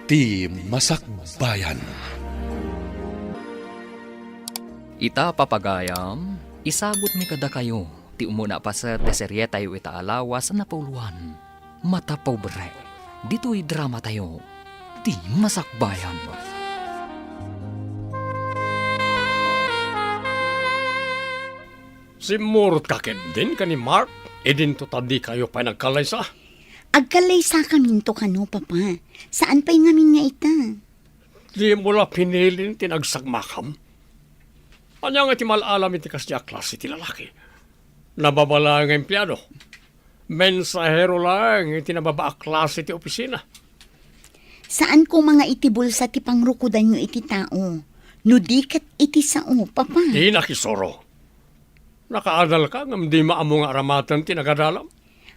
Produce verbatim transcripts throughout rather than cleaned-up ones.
Ti Masakbayan. Ita, papagayam, isagutmi kadakayo ti umuna a paset ti serietayo ita a lawas a napauluan, Mata Pobre, ditoy dramatayo, Ti Masakbayan. Simmurotka ketdin ken ni Mark, idinto ta dikayo pay nagkallaysa? Agkallaysakaminto kano, Papa. Saan pay ngamin nga ita? Dimo la pinilin ti nagsakmakam? Ania nga ti mal-alam iti kasdi a klase ti lalaki? Nababa laeng nga empleado. Mensahero laeng iti nababa a klase ti opisina. Saan koma nga iti bulsa ti pangrukodanyo iti tao, no di ket iti sao, Papa? Dinak isuro. Nakaadalka ngem dima ammo nga aramaten ti nagadalam?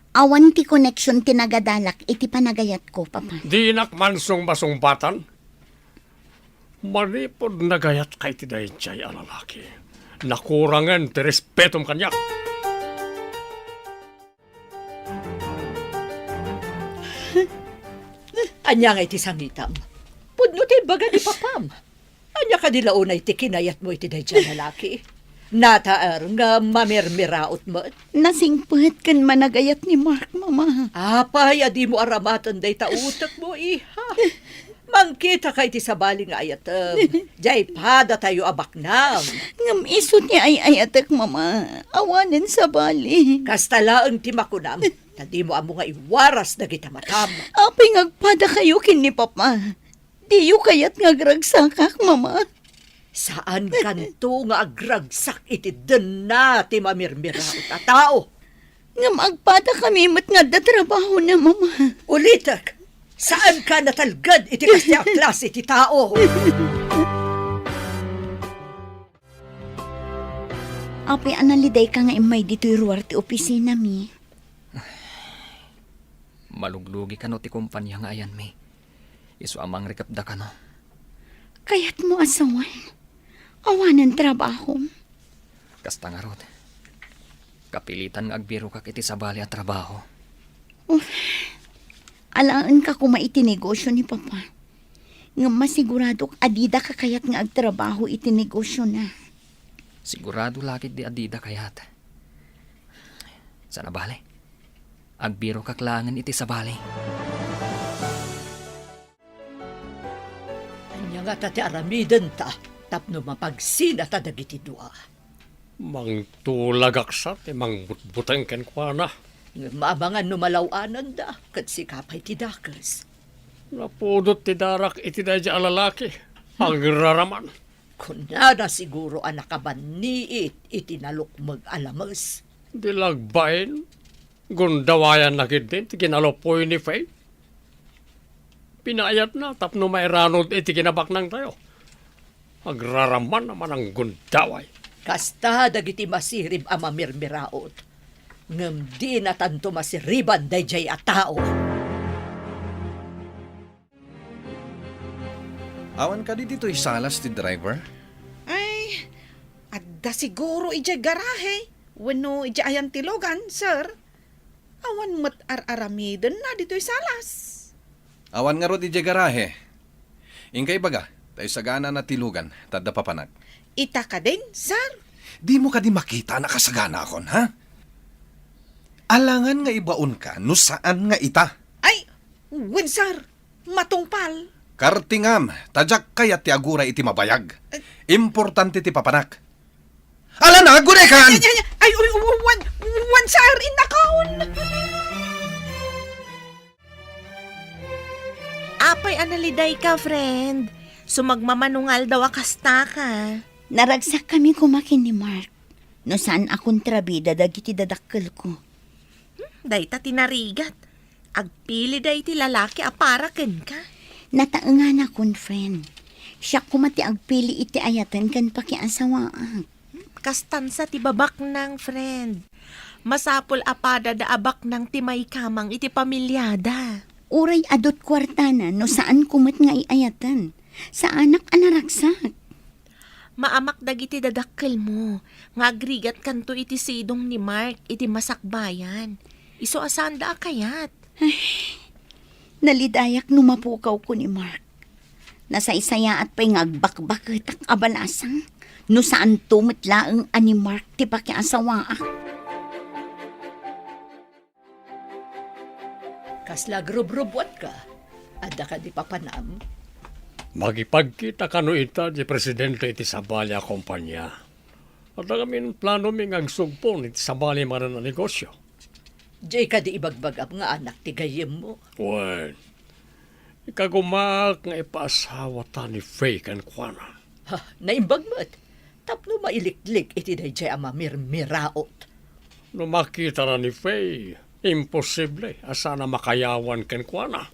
Awan ti koneksion ti nagadalak iti panagayatko, Papa. Dinak mansungbasungbatan. Manipud nagayatka iti daydiay a lalaki, nakurangen ti respetom kaniak. Ania nga iti sangitam? Pudno ti ibaga ni papam. Ania kadi la unay ti kinayatmo iti daydiay a lalaki? Nataer nga mamirmiraot met? Nasingpet ken managayat ni Mark, Mama. Apay a dimo aramaten dayta utekmo, iha? Mangkitaka iti sabali nga ayatem. Diay padatayo a baknang. Ngem isu ti ay-ayatek, Mama. Awanen sabali. Kasta laeng ti makunam, ta dimo ammo nga iwaras dagita matam. Apay nga agpadakayo ken ni Papa? Diyo kayat nga agragsakak, Mama? Saankanto nga agragsak iti denna ti mamirmiraot a tao. Ngem agpadakami met nga adda trabahona, Mama. Ulitek, saanka natalged iti kasdi a klase ti tao. Apay a nalidayka nga immay ditoy ruar ti opisinami? Maluglugi kano ti kompania nga ayanmi. Isu a mangrikepda kano. Kayatmo a sawen? Awanen trabahom? Kasta ngarud, kapilitan nga agbirokak iti sabali a trabaho. Uf, alaenka koma iti negosio ni Papa. Ngem masiguradok a dida kakayat nga agtrabaho iti negosiona. Sigurado la ketdi a dida kayat. Sana bale, agbirokak laengen iti sabali. Ania ngata ti aramidenta tapno mapagsinata dagiti dua? Mangtulagak sa ti mangbutbuteng kenkuana. Ngem amangan no malaw-ananda, ket sika pay ti dakes. Napudot ti darak iti daydiay a lalaki. Agraraman. Kunana siguro a nakabanniit iti nalukmeg a lames. Di la agbain, gundawayanna ketdin ti kinalupoy ni Faith. Pinaayatna tapno mairanod iti kinabaknangtayo. Agraraman a mananggundaway. Kasta dagiti masirib a mamirmiraot, ngem dinatanto masiriban daydiay a tao. Awan kadi ditoy salas ti driver? Ay, adda siguro idiay garahe wenno idiay ayan ti lugan, sir. Awan met ar-aramidenna ditoy salas. Awan ngarud idiay garahe. Inka ibaga, ta isaganana ti lugan, ta adda papanak. Ita kadin, sir? Dimo kadi makita a nakasaganakon, ha? Alangan nga ibaonka no saan nga ita. Ay, wen, sir. Matungpal. Kartingam, ta diak kayat ti aguray iti mabayag. Eh. Importante ti papanak. Ala na, agurekan! Ay, ay, ay, ay, uy, uy, wan, wan, sir, innakaon. Apay a nalidayka, friend? Sumagmamano nga aldaw a kastaka. Naragsakkami koma ken ni Mark. No saan a kontrabida dagiti dadakkelko. Hmm, dayta ti narigat. Agpilida iti lalaki a para kenka. Nataenganakon, friend. Siak koma ti agpili iti ayaten ken pakiasawaak. Hmm, kastansa ti babaknang, friend. Masapul a padada a baknang ti maikamang iti pamiliada. Uray adut kuartana no saanko met nga iayaten. Saanak a naragsak. Maamak dagiti dadakkelmo nga agrigatkanto iti sidong ni Mark iti masakbayan. Isu a saanda a kayat. Ay, Nalidayak no mapukawko ni Mark. Nasaysayaat pay nga agbakbaketak a balasang no saanto met laeng a ni Mark ti pakiasawaak. Kasla agrubrubuatka? Adda kadi papanam? Makipagkita kano ita ti presidente iti sabali a kompania. Adda ngamin planomi nga agsugpon iti sabali manen a negosio. Diay kadi ibagbagam nga anak ti gayyemmo? Wen, ikagumaak nga ipaasawata ni Faye kenkuana. Ha, naimbag met. Tapno mailiklik iti daydiay a mamirmiraot. No makitana ni Faye, imposible a saan a makayawan kenkuana.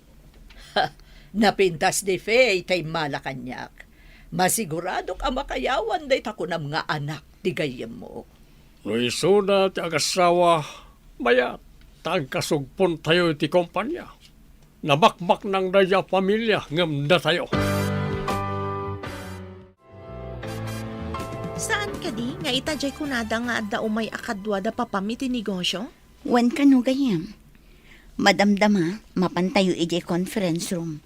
Ha, napintas ni Faye ta immala kaniak. Masiguradok a makayawan dayta kunam nga anak ti gayyemmo. No isuna ti agasawa, mayat ta agkasugpontayo iti kompania. Nabakbaknang daydiay a familia ngem datayo. Saan kadi nga ita diay kunada nga adda umay a kadua da papam iti negosio? Wen kano, gayyem. Madamdama, mapantayo idiay conference room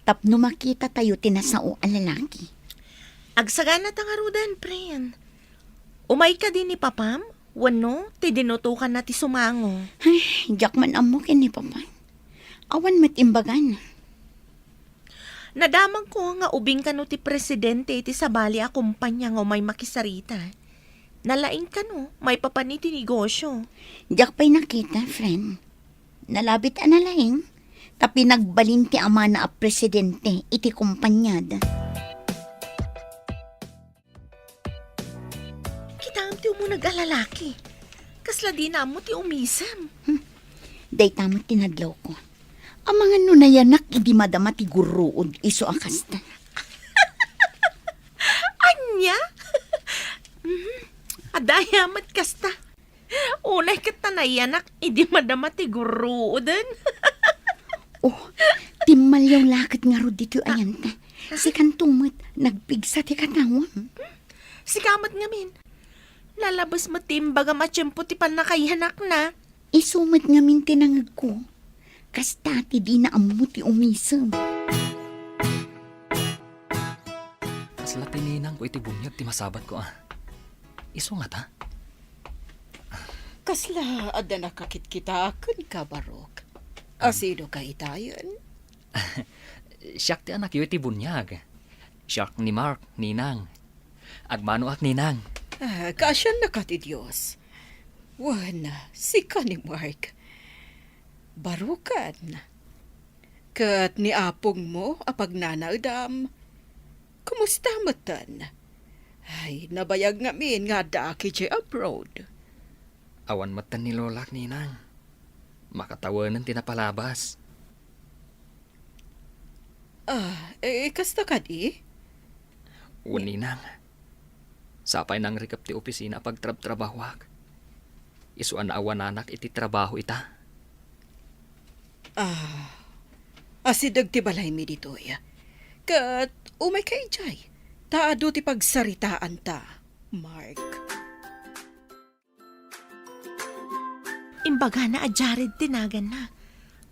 tapno makitatayo ti nasao a lalaki. Agsaganata ngaruden, pren. Umay kadi ni papam? Wenno, ti dinutokanna ti sumango? Ay, diak man ammo ken ni papan. Awan met imbagana. Nadamagko nga ubing kano ti presidente iti sabali a kompania nga umay makisarita. Nalaing kano maipapan iti negosio. Diak pay nakita, friend. Nalabit a nalaing, ta pinagbalin ti amana a presidente iti kompaniada. Kitaem ti umuneg a lalaki. Kasla dina ammo ti umisem. Hmm. Dayta met ti nadlawko. Amangan no nayanak idi madama ti gurruod isu a kasta. Ania? Mhm. Adda aya met kasta. Unay ket ta nayanak idi madama ti gurruoden. Oh, timmalyaw la ket ngarud ditoy ayanta. Sikanto met, nagpigsa ti katawam. Sika met ngamin. Nalabes met ti imbagam a tiempo ti pannakayanakna. Isu met ngamin ti nangegko. Kasta ti dina ammo ti umisem. Kasla ti ninangko iti buniag ti masabatko, a. Isu ngata? Kasla adda nakakitkita kenka, Barok? A, sino ka itayen? Siak ti anakyo iti buniag. Siak ni Mark, ninang. Agmanoak, ninang. A, kaasiannaka ti Dios. Wen, sika ni Mark. Barokan. Ket ni apongmo a pagnanaedam, kumusta metten? Ay, nabayag ngamin nga addaak idiay abroad. Awan metten ni lolak, ninang. Makatawenen ti napalabas. A, e, kasta kadi? Wen, ninang. Sapay nangrikep ti opisina a pagtrabtrabahoak. Isu a naawananak iti trabaho ita. A, asideg ti balaymi ditoy. Ket umayka idiay, ta adu ti pagsaritaanta, Mark. Imbagana a Jared ti naganna.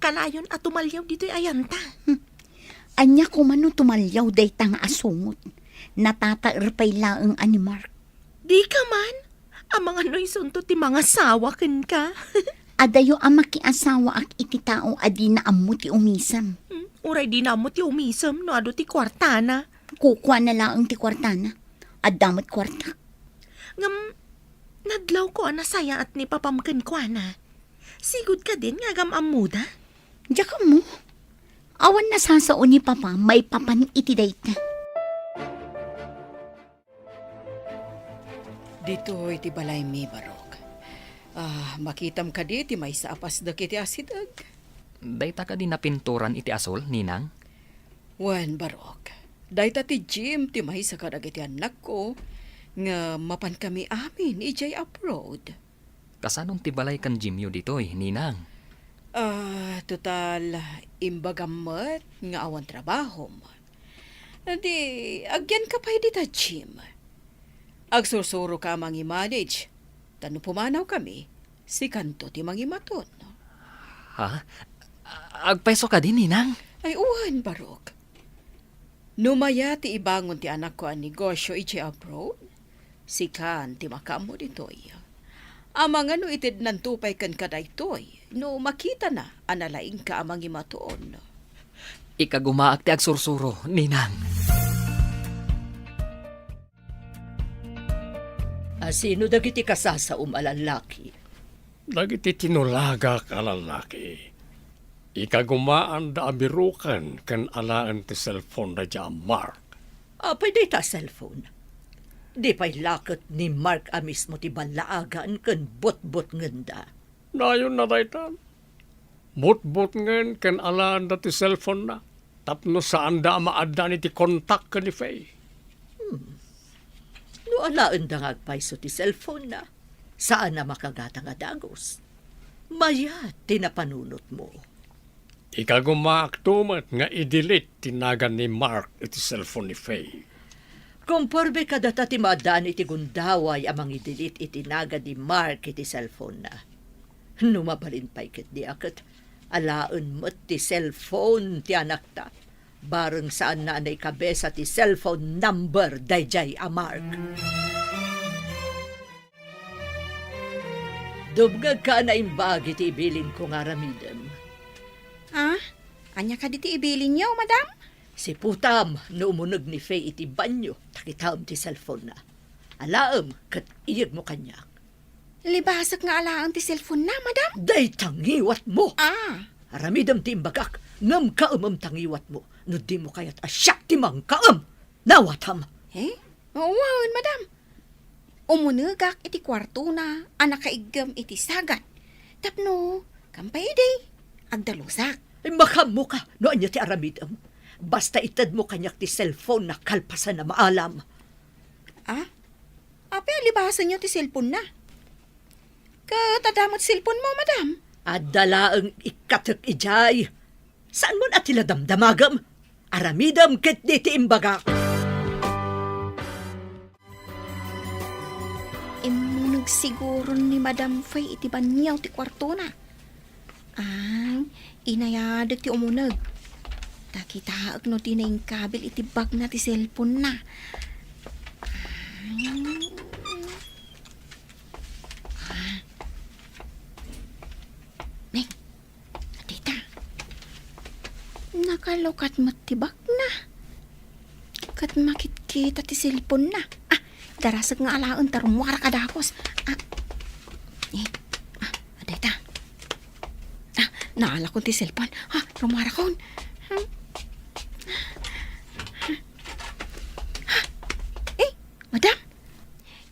Kanayon a tumalyaw ditoy ayanta. Hmm. Ania koma no tumalyaw dayta nga asungot? Natataer pay laeng a ni Mark. Dika man? Amangan no isunto ti mangasawa kenka. Adayo a makiasawaak iti tao a dina ammo ti umisem. Hmm, uray dina ammo ti umisem no adu ti kuartana. Kukuana laeng ti kuartana. Adda met kuartak. Ngem, nadlawko a nasayaat ni papam kenkuana. Sigud kadin nga agam-ammoda? Diak ammo. Awan nasasao ni papa maipapan iti dayta. Ditoy ti balaymi, Barok. A, makitam kadi ti maysa a pasdek iti asideg? Dayta kadi napinturan iti asul, ninang? Wen, Barok. Dayta ti gym ti maysa kadagiti annakko nga mapankami amin idiay abroad. Kasanon ti balay ken gymyo ditoy, ninang? A, total, imbagam met nga awan trabahom. Di, agyanka pay dita gym. Agsursuroka a mangi-manage, ta no pumanawkami, sikanto ti mangimaton. Ha? A-, Agpayso kadi, Ninang? Ay, wen, Barok. No mayat ti ibangon ti anakko a negosio idiay abroad, sikan ti makaammo ditoy. Amangan no itednanto pay kenka daytoy, no makitana a nalaingka a mangimatuon. Ikagumaak ti agsursuro, Ninang. A, sino dagiti kasasaom a lallaki? Dagiti tinulagak a lallaki. Ikagumaanda a biroken ken alaen ti cellphone da dia Mark. Apay dayta a cellphone? Di pay la ket ni Mark a mismo ti ballaagan ken butbutngenda? Nayonna dayta. Butbutngen ken alaenda ti cellphone-na tapno saanda a maaddaan iti kontak ken ni Faye. Hmm. No alaenda nga agpayso ti cellphone-na, saan a makagatang a dagus. Mayat ti napanunotmo. Ikagumaakto met nga i-delete ti nagan ni Mark iti cellphone ni Faye. Komporme kadata ti maaddaan iti gundaway a mangidelete iti nagan ni Mark iti cellphone-na. No mabalin pay ketdi a ket alaen met ti cellphone ti anakta, bareng saanna a naikabesa ti cellphone number daydiay a Mark. Dumngegka a naimbag iti ibilinko nga aramidem. Ah? Ania kadi ti ibilinyo, madam? Siputam no umuneg ni Faye iti banio, ta kitaem ti cellphone-na. Alaem ket iyegmo kaniak. Libasek nga alaen ti cellphone-na, madam? Dayta ngiwatmo! Ah. Aramidem ti imbagak, ngem kaemem ta ngiwatmo no dimo kayat a siak ti mangkaem. Nawatam! Eh? Wen, madam. Umunegak iti kuartona a nakaiggem iti sagan. Tapno, kampay idi, agdalusak. Ay, makaammoka no ania ti aramidem. Basta itedmo kaniak ti cellphone-na kalpasan a maalam. Ah? Apay a libasenyo ti cellphone-na? Ket adda met cellphone-mo, madam? Adda laeng ikkatek idiay. Saanmon a ti la damdamagem? Aramidem ketdi ti imbagak. Immuneg siguro ni Madam Faye iti banio ti kuartona. Ay, inayadek ti umuneg. Ta kitaek no dina inkabil iti bagna ti cellphone-na. Ay. Ah. Nay, adda ita. Nakalukat met ti bagna. Ket makitkita ti cellphone-na. Ah, darasek nga alaen ta rummuarak a dagus. Ah, eh, ah, adda ita. Ah, naalakon ti cellphone. Ah, rummuarakon. Hmm. Ah, eh, madam.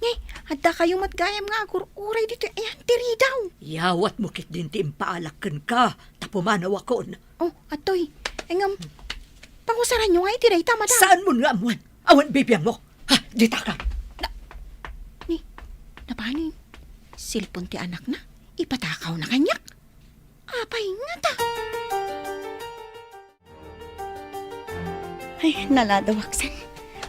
Ngay, adda kayo met gayam nga agur-uray ditoy ayan ti ridaw. Yawatmo ketdin ti impaalak kenka, ta pumanawakon. Oh, atoy. Ngem, pangusaranyo nga iti dayta, madam. Saanmon nga ammoen? Awan bibiangmo. Ha, ditaka. Na, ni, napanin? Cellphone ti anakna? Ipatakawna kaniak? Apay ngata? Ay, naladawak san.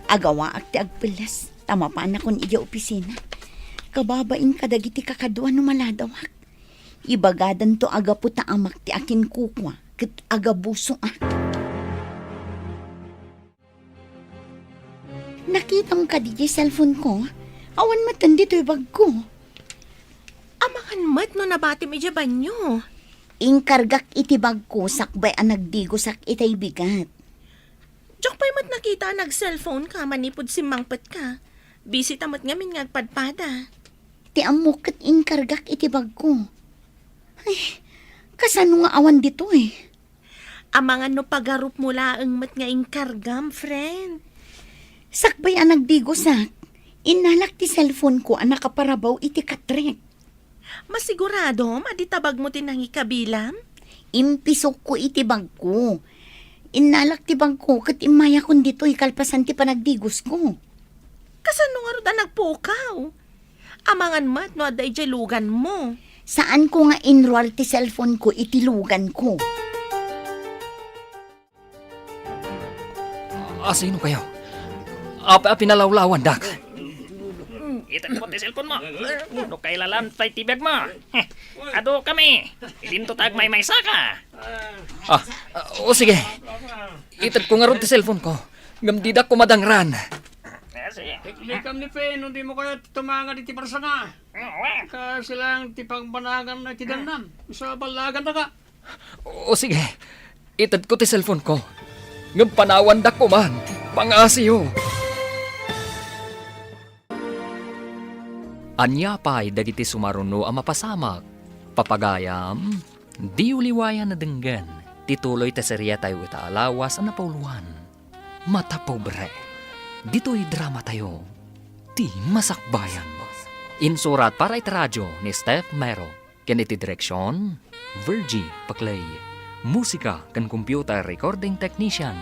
Agawaak ti agpelles, ta mapanakon idiay opisina. Kababain kadagiti kakadua no maladawak. Ibagadanto a gapu ta amak ti akinkukua, ket agabusoak. Nakitam kadi diay cellphone-ko? Awan metten ditoy bagko. Amangan met no nabatim idiay banio. Inkargak iti bagko sakbay a nagdigosak itay bigat. Diak pay met nakita a nag-cellphone ka manipud simmangpetka. Busy ta met ngamin nga agpadpada. Ti ammok ket inkargak iti bagko. Ay, kasano nga awan ditoy? Amangan no pagarupmo laeng met nga inkargam, friend. Sakbay a nagdigosak, innalak ti cellphone-ko a nakaparabaw iti katrek. Masiguradom a di tabagmo ti nangikabilam? Impisokko iti bagko. Innalak ti bagko ket immayakon ditoy kalpasan ti panagdigosko. Kasano ngarud a nagpukaw? Amangan met no adda idiay luganmo. Saanko nga inruar ti cellphone-ko iti luganko. Asino kayo? Apay a pinalawlawandak? Item ko ti cellphone mo. No kailalan pay ti biag mo. Adu kami. Idinto ta agmaymaysa ka. Ah, ah, o sige. Itedko ngarud ti cellphone ko. Ngem dida kumadangran. Liklikam ni Fe, no dimo kayat tumangad iti barsanga. Kasi lang ti pangbanaganna iti dannam. Sa ballagan na ka. O sige, itedko ti cellphone ko. Ngem panawandak koman, pangasiyo. Ania pay dagiti sumaruno a mapasamak? Papagayam, diyo liwayan a denggen ti tuloy ti seriatayo ita a lawas a napauluan. Mata Pobre. Ditoy dramatayo, Ti Masakbayan. Insurat para iti radyo ni Steph Mero. Ken iti direksion, Virgie Paclay. Musika ken computer recording technician,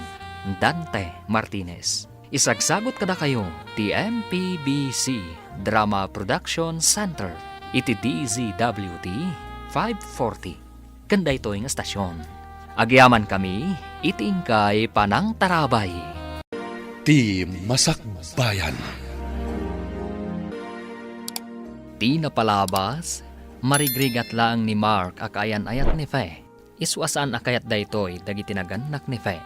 Dante Martinez. Isagsagut kadakayo ti M P B C Drama Production Center iti D Z W T five forty. Ken daytoy nga estasion, agyamankami iti inkay panangtarabay. Ti Masakbayan. Ti napalabas, marigrigat laeng ni Mark a kaayan-ayat ni Fe. Isu a saan a kayat daytoy dagiti nagannak ni Fe.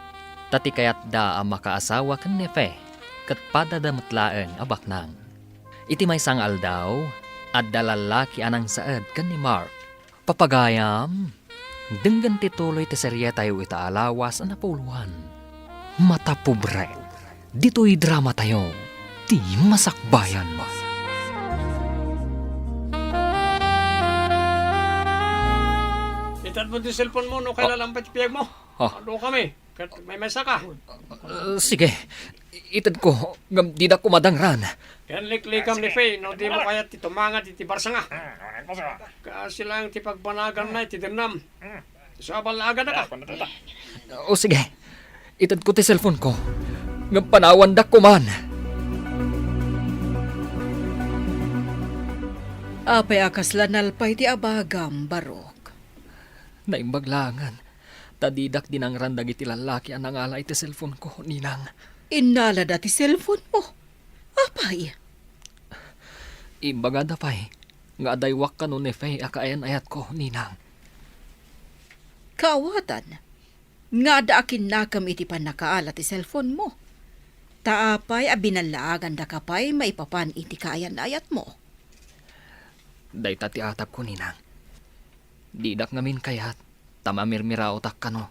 Ta ti kayatda a makaasawa ken ni Fe, ket padada met laeng a baknang. Iti maysa nga aldaw, adda lallaki a nangsaed ken ni Mark. Papagayam, denggen ti tuloy ti serietayo ita a lawas a napauluan. Mata Pobre. Ditoy dramatayo, Ti Masakbayan. Itedmo ti cellphone mo, no, kailan lang pay ti biag mo? Ah. Adu kami. Ket maymaysa ka. Ah, sige. Itedko, ngem dida kumadangran. Ken liklikam ni Fe, no dimo kayat ti tumangad iti barsanga. Kasi lang ti pagbanaganna iti dennam. Sa ballagan na ka. O sige, itedko ti cellphone ko. Ngem panawandak koman. Apay a kasla nalpay ti abagam, Barok? Naimbag laengen, ta didak dinangran dagiti lallaki a nangala iti cellphone ko, Ninang. Innalada ti cellphone mo? Apay? Imbagada pay nga adaywak kano ni Fe a kaayan-ayatko, Ninang. Kaawatan, nga adda akinnakam iti pannakaala ti cellphone mo. Ta apay a binallaagandaka pay maipapan iti kaayan-ayatmo? Dayta ti atagko, Ninang. Didak ngamin kayat ta mamirmiraotak kano.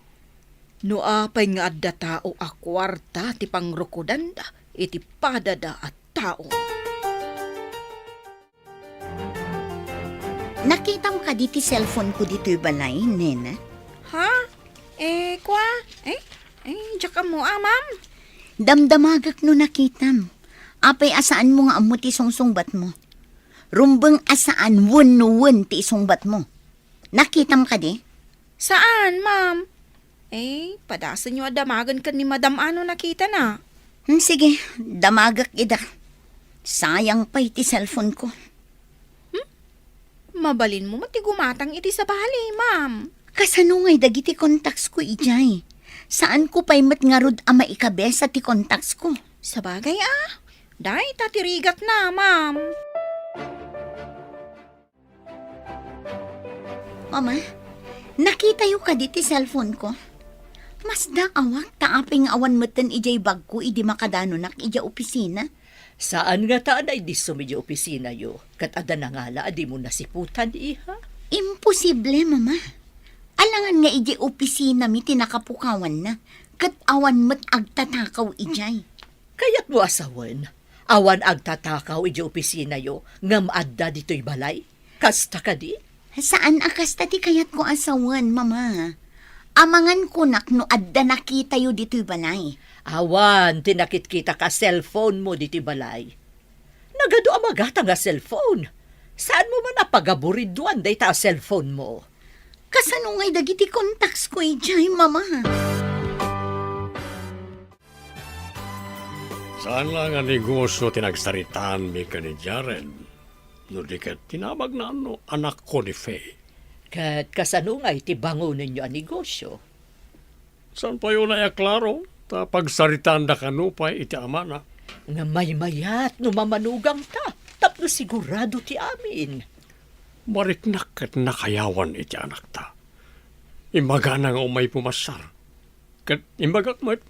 No apay nga adda tao a kuarta ti pangrukudanda iti padada a tao. Nakitam kadi ti cellphone ko ditoy balay, Nena? Ha? Eh, kwa? Eh? Eh, diak ammo, ah, ma'am? Damdamagak no nakitam. Apay a saanmo nga ammo ti sungsungbatmo? Rumbeng a saan wenno wen ti isungbatmo. Nakitam kadi? Saan, ma'am? Eh, padasenyo a damagen ken ni Madam a no nakitana. Hmm, sige, damagek ida. Sayang pay ti cellphone ko. Hmm? Mabalinmo met ti gumatang iti sabali, ma'am. Kasano ngay dagiti contacts ko idiay? Saanko pay met ngarud a maikabesa ti contacts ko. Sabagay a, dayta ti rigatna, ma'am. Mama, nakitayo kadi ti cellphone ko? Masdaawak ta apay nga awan metten idiay bagko idi makadanonak idiay opisina. Saan ngata a naidissum idiay opisinayo, ket adda nangala a dimo nasiputan, iha? Imposible, Mama. Alangan nga idiay opisinami ti nakapukawanna, ket awan met agtatakaw idiay. Kayatmo a sawen, awan agtatakaw idiay opisinayo ngem adda ditoy balay? Kasta kadi? Saan a kasta ti kayatko a sawen, Mama. Amangan kunak no adda nakitayo ditoy balay. Awan ti nakitkitak a cellphone mo ditoy balay. Nagadu a magatang a cellphone. Saanmo man a pagaburiduan dayta a cellphone mo? Kasano ngay dagiti contacts ko idiay, Mama? Saan la nga negosyo ti nagsaritaanmi ken ni Jared, no di ket tinabagna no anakko ni Faye. Ket kasano ngay ti bangonenyo a negosyo? Saan pay unay a klaro, ta pagsaritaanda kano pay iti amana. Nga maymayat no mamanugangta, tapno sigurado ti amin. Mariknak ket nakayawan iti anakta. Imbagana nga umay pumasiar. Ket imbagak met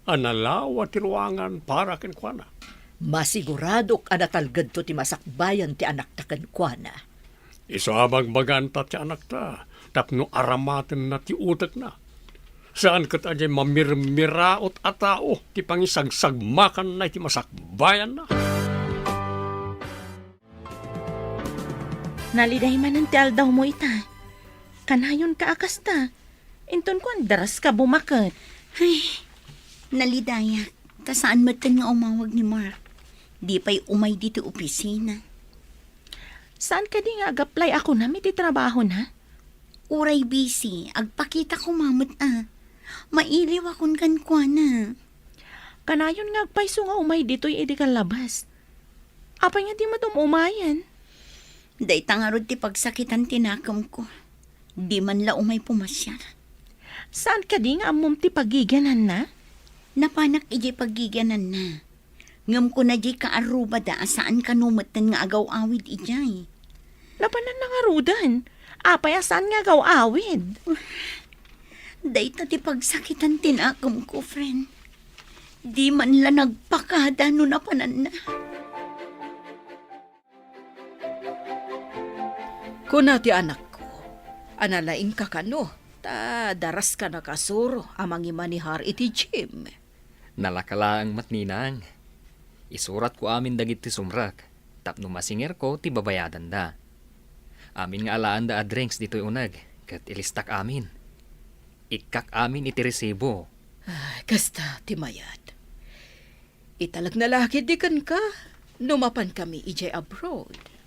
a nalawa ti ruangan para kenkuana. Masiguradok a natalgedto ti masakbayan ti anakta kenkuana. Isu a bagbaganta ti anakta tapno aramatenna ti utekna. Saan ket a diay mamirmiraot a tao ti pangisagsagmakanna iti masakbayanna. Naliday manen ti aldawmo ita. Kanayonka a kasta. Inton kuan, daraska bumaket. Ay, nalidayak. Ta saan metten nga umawag ni Mark. Di pay umay ditoy opisina. Saan kadi nga ag-apply a kunam iti trabahona? Uray busy, agpakita koma met a. Mailiwakon kenkuana. Kanayon nga agpayso nga umay ditoy idi kallabas. Apay nga di met um-umayen? Dayta ngarud ti pagsakitan ti nakemko. Di man la umay pumasiar. Saan kadi nga ammom ti pagigiananna? Napanak idiay pagigiananna. Ngem kuna diay kaarrubada a saan kano metten nga agaw-awid idiay. Napananna ngaruden. Apay a saan nga agaw-awid? Dayta ti pagsakitan ti nakemko, friend. Di man la nagpakada no napananna. Kuna ti anakko, a nalaingka kano, ta daraska nakasuro a mangimanihar iti gym. Nalaka laeng met, ninang. Isuratko amin dagiti sumrek tapno masingerko ti babayadanda. Amin nga alaanda a drinks ditoy uneg, ket ilistak amin. Ikkak amin iti resibo. Ah, kasta ti mayat. Italekna la ketdi kenka no mapankami idiay abroad.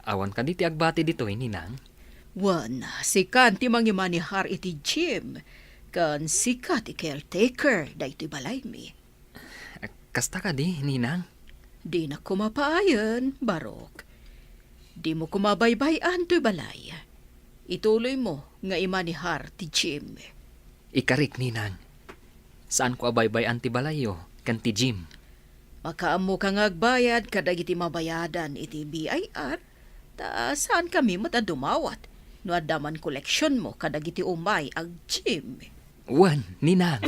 Awan kadi ti agbati ditoy, ninang? Wen, sikan ti mangimanihar iti gym, ken sika ti caretaker daytoy balaymi. Kasta kadi, ninang? Dinak koma paayen, Barok. Dimo koma baybay-an toy balay. Ituloymo nga imanihar ti gym. Ikarik, ninang. Saanko a baybay-an ti balayyo ken ti gym. Makaammoka nga agbayad kadagiti mabayadan iti B I R, ta saankami met a dumawat no adda man koleksionmo kadagiti umay ag-gym. Wen, ninang.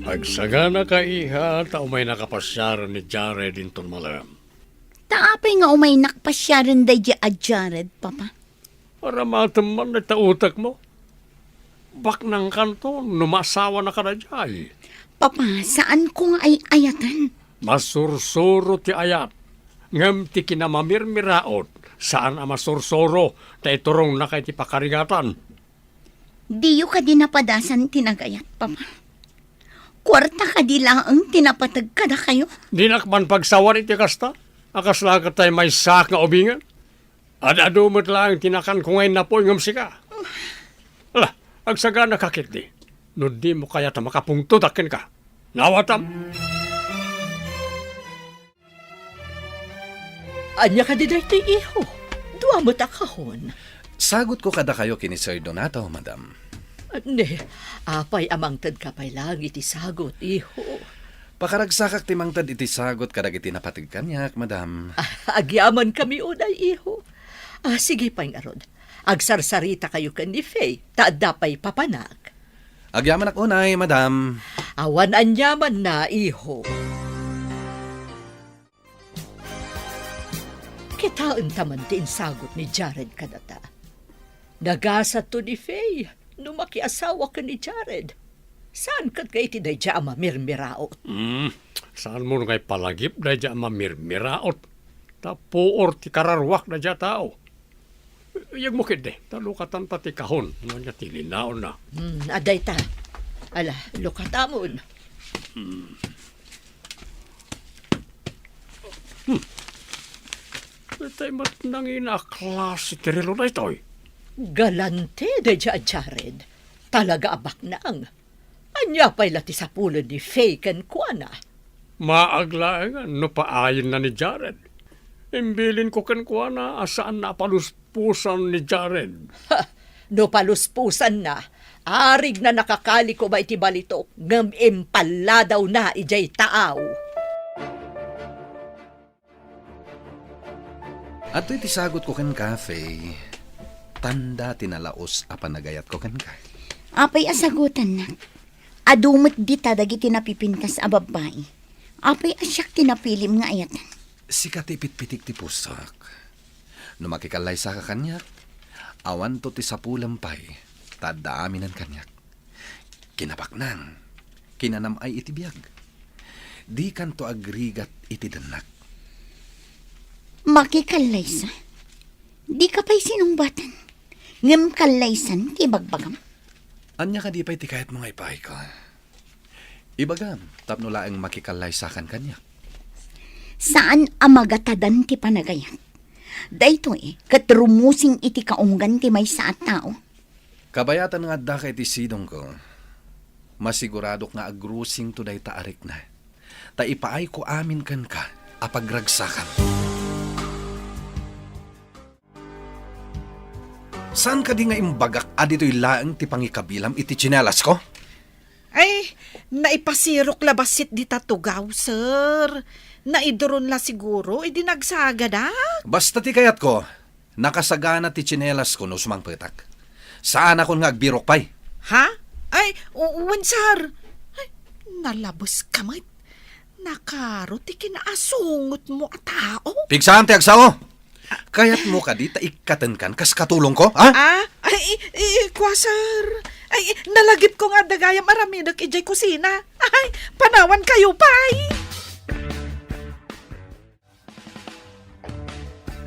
Agsaganaka, iha, ta umaynaka pasiaren ni Jared inton malem. Ta apay nga umaynak pasiaren daydi a Jared, Papa? Aramatem man dayta utekmo. Baknangkanto no maasawanaka daydiay. Papa, saanko nga ay-ayaten. Masursuro ti ayat, ngem ti kinamamirmiraot, saan a masursuro ta iturongnaka iti pakarigatan. Diyo kadi napadasan ti nagayat, Papa? Kuarta kadi laeng ti napateg kadakayo? Dinak man pagsawan iti kasta. A kasla ket tay maysaak nga ubingen? Ad-adu met laeng ti nakanko nga innapuy ngem sika. Ala, agsaganaka ketdi. No dimo kayat a makapungtodak kenka. Naawatam? Ania kadi daytoy, iho? Dua met a kahon. Sagutko kadakayo ken ni Sir Donato, madam. Ne, apay a mangtedka pay laeng iti sagut, iho? Pakaragsakak ti mangted iti sagut kadagiti napateg kaniak, madam. Ah, agyamankami unay, iho. Ah, sige pay ngarud. Agsarsarita kayo ken ni Faye, ta adda pay papanak. Agyamanak unay, madam. Awan aniamanna, iho. Kitaenta man ti insagut ni Jared kadata. Nagasatto ni Faye no makiasawa ken ni Jared. Saan ket nga iti daydiay a mamirmiraot? Hmm, saanmo nga ipalagip daydiay a mamirmiraot? Ta puor ti kararuak daydiay a tao. Yegmo ketdi, ta lukatanta ti kahon, no ania ti linaonna. Hmm, adda ita. Ala, lukatamon. Hmm. Hmm. Itay met nangina a klase ti relo daytoy. Galante daydiay a Jared. Talaga a baknang. Ania pay la ti sapulen ni Faye kenkuana? Maag laengen no paayenna ni Jared. Imbilinko kenkuana a saanna a paluspusan ni Jared. Ha! No paluspusanna, arigna nakakali koma iti balitok ngem impalladawna idiay taaw. Adtoy ti sagutko kenka, Faye. Tanda ti nalaus a panagayatko kenka. Apay a sagutannak? Adu met dita dagiti napipintas a babbai. Apay a siak ti napilim nga ayatan? Sika ti pitpitik ti pusok. No makikallaysaka kaniak, awanto ti sapulem pay, ta adda aminen kaniak. Kinabaknang, kinanam-ay iti biag. Dikanto agrigat iti dennak. Makikallaysa? Dika pay sinungbatan. Ngem kallaysan ti ibagbagam. Ania kadi pay ti kayatmo nga ipaayko? Ibagam, tapno laeng makikallaysakan kaniak. Saan a magatadan ti panagayat. Daytoy ket rumusing iti kaunggan ti maysa a tao. Kabayatan nga addaka iti sidongko, masiguradok nga agrusingto dayta a rikna, ta ipaayko amin kenka a pagragsakam. Saan kadi nga imbagak a ditoy laeng ti pangikabilam iti tsinelasko? Ay, naipasirok la bassit dita tugaw, sir. Naiduron la siguro idi nagsagadak. Basta ti kayatko, nakasagana ti tsinelasko no sumangpetak. Saanakon nga agbirok pay. Ha? Ay, u-, wen, sir. Ay, nalabeska met. Nakaro ti kinaasungotmo a tao. Pigsam ti agsao! Kayatmo kadi ta ikkatenkan kas katulongko, ha? Ah, ay, i-, i-, kua, sir. Ay, nalagipko nga adda gayam aramidek idiay kusina. Ay, panawankayo pay.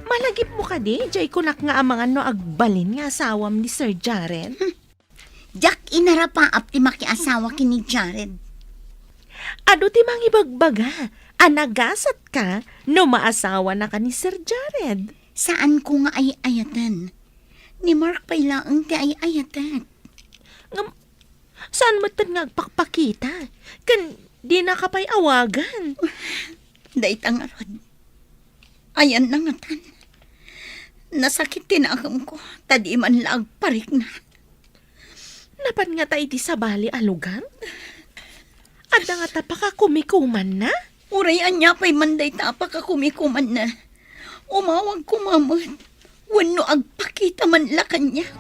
Malagipmo kadi idiay kunak nga amangan no agbalin nga asawam ni Sir Jared? Diak inarapaap ti makiasawa ken ni Jared. Adu ti mangibagbaga a nagasatka no maasawanaka ni Sir Jared. Saanko nga ay-ayaten. Ni Mark pay laeng ti ay-ayatek. Ngem, saan metten nga agpakpakita? Ken dinaka pay awagan. Dayta ngarud. Ayanna ngatan. Nasakit ti nakemko, ta di man la agparikna. Napan ngata iti sabali a lugar? Adda ngata pakakumikumanna? Uray ania pay man dayta a pakakumikumanna, umawag koma met wenno agpakita man la kaniak.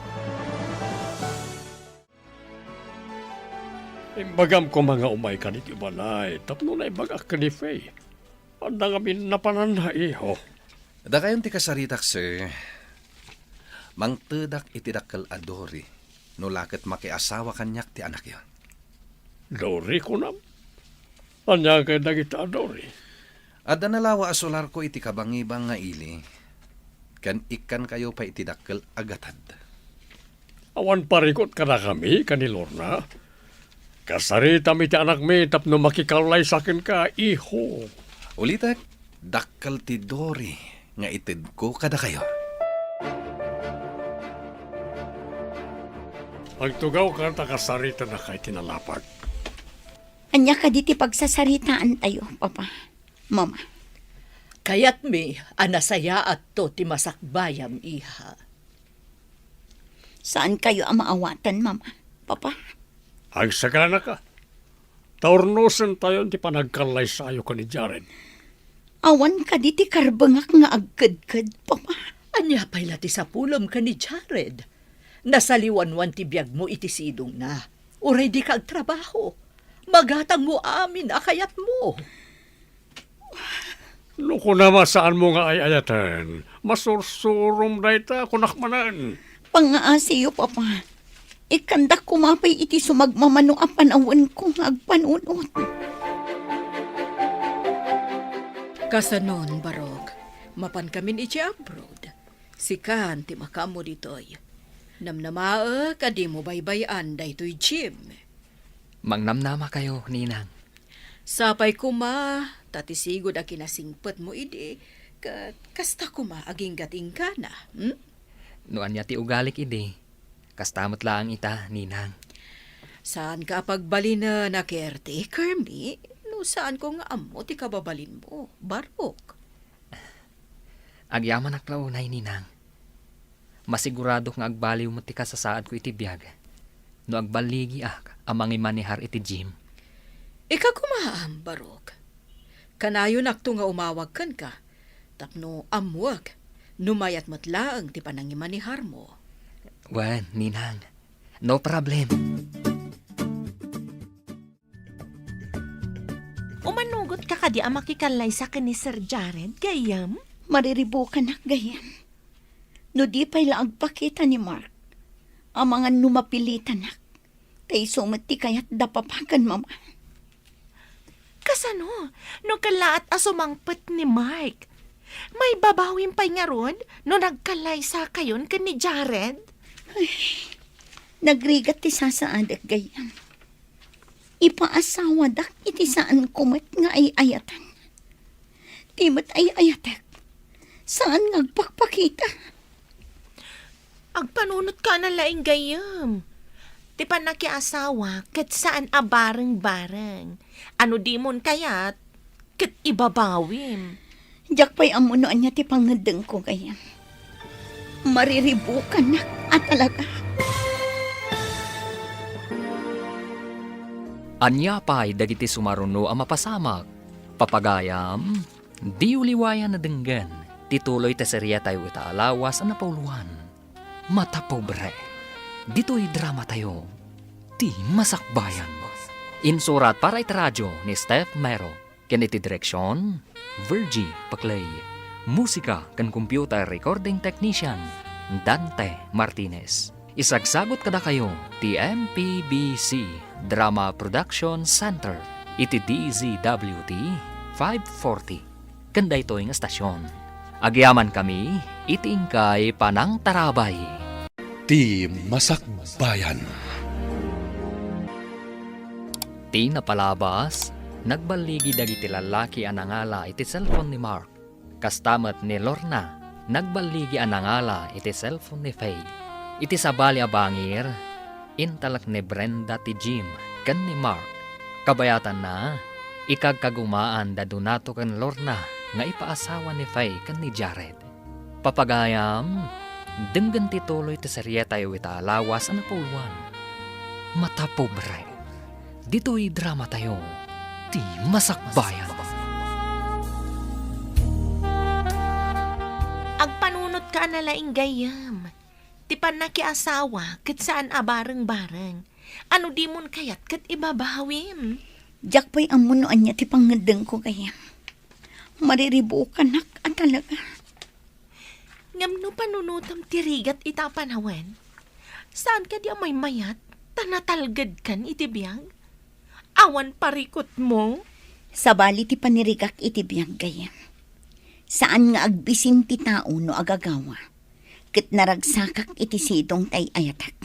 Imbagam koma nga umayka ditoy balay tapno naibagak ken ni Faye. Adda ngamin napananna, iho. Dakayon ti kasaritak, sir. Mangtedak iti dakkel a Dory, no la ket makiasawa kaniak ti anakyo. Dory, kunam? Ania kay dagita a Dory? Adda nalawa a solarko iti kabangibang nga ili, ken ikkankayo pay iti dakkel a gatad. Awan parikut kadakami ken ni Lorna. Kasaritam iti anakmi tapno makikallaysa kenka, iho. Ulitek, dakkel ti Dory nga itedko kadakayo. Agtugawka ta kasaritannaka iti nalapag. Ania kadi ti pagsasaritaantayo, Papa? Mama. Kayatmi a nasayaatto ti masakbayam, iha. Saankayo a maawatan, Mama, Papa? Agsaganaka. Ta urnosentayon ti panagkallaysayo ken ni Jared. Awan kadi ti karbengak nga agkedked, Papa? Ania pay la ti sapulem ken ni Jared? Nasaliwanwan ti biagmo iti sidongna. Uray dika agtrabaho, magatangmo amin a kayatmo. No kunam a saanmo nga ay-ayaten, masursurom dayta, kunak manen. Pangngaasiyo, Papa. Ikkandak koma pay iti sumagmamano a panawenko nga agpanunot. Kasanon, Barok? Mapankamin iti abroad. Sikan ti makaammo ditoy. Namnamaek a dimo baybay-an daytoy Jim. Mangnamnamakayo, Ninang. Sapay koma, ta ti sigud a kinasingpetmo idi, ket kasta koma aginggatingkana, hmm? No ania ti ugalik idi, kasta met laeng ita, Ninang. Saanka a pagbalinen a caretaker mi, no saanko nga ammo ti kababalinmo, Barok. Agyamanak la unay, Ninang. Masiguradok nga agbaliw met ti kasasaadko iti biag no agballigiak a mangimanehar iti gym. Ika koma, Barok. Kanayonakto nga umawag kenka tapno ammoek No mayat met laeng ti panangimaneharmo. Wen, Ninang. No problem. Umanugot ka kadi a makikallaysa ken ni Sir Jared, gayyem? Mariribukanak, gayyem. No di pay la agpakita ni Mark, amangan no mapilitanak, ta isu met ti kayat da papa ken mama. Kasano no kellaat a sumangpet ni Mark? Maibabawim pay ngarud no nagkallaysakayon ken ni Jared? Ay, nagrigat ti sasaadek, gayyem. Ipaasawadak iti saanko met nga ay-ayatan. Ti met ay-ayatek, saan nga agpakpakita. Agpanunotka a nalaing, gayyem. Ti pannakiasawa ket saan a bareng-bareng. Ano dimon kayat, ket ibabawim. Diak pay ammo no ania ti pangngeddengko, gayyem. Mariribukanak a talaga. Ania pay dagiti sumaruno a mapasamak? Papagayam, diyo liwayan a denggen ti tuloy ti seriatayo ita a lawas a napauluan, Mata Pobre. Ditoy dramatayo, Ti Masakbayan. Insurat para iti radio ni Steph Mero. Ken iti direksion, Virgie Paclay. Musika ken computer recording technician, Dante Martinez. Isagsagut kadakayo ti M P B C Drama Production Center iti D Z W T five forty. Ken daytoy nga estasion, agyamankami iti inkay panangtarabay. Ti Masakbayan. Ti napalabas, nagballigi dagiti lallaki a nangala iti cellphone ni Mark. Kasta met ni Lorna, nagballigi a nangala iti cellphone ni Faye. Iti sabali a bangir, intalek ni Brenda ti Jim ken ni Mark. Kabayatanna, ikagkagumaan da Donato ken Lorna nga ipaasawa ni Faye ken ni Jared. Papagayam, denggen ti tuloy ti serietayo ita a lawas a napauluan, Mata Pobre. Ditoy dramatayo, Ti Masakbayan. Agpanunotka a nalaing, gayyem. Ti pannakiasawa ket saan a bareng-bareng. Ano dimon kayat ket ibabawim? Diak pay ammo no ania ti pangngeddengko, gayyem. Mariribukanak a talaga. Ngem no panunotem ti rigat ita a panawen, saan kadi a maymayat ta natalgedkan iti biag? Awan parikutmo? Sabali ti panirigak iti biag, gayyem. Saan nga agbisin ti tao no agagawa, ket naragsakak iti sidong ti ay-ayatek.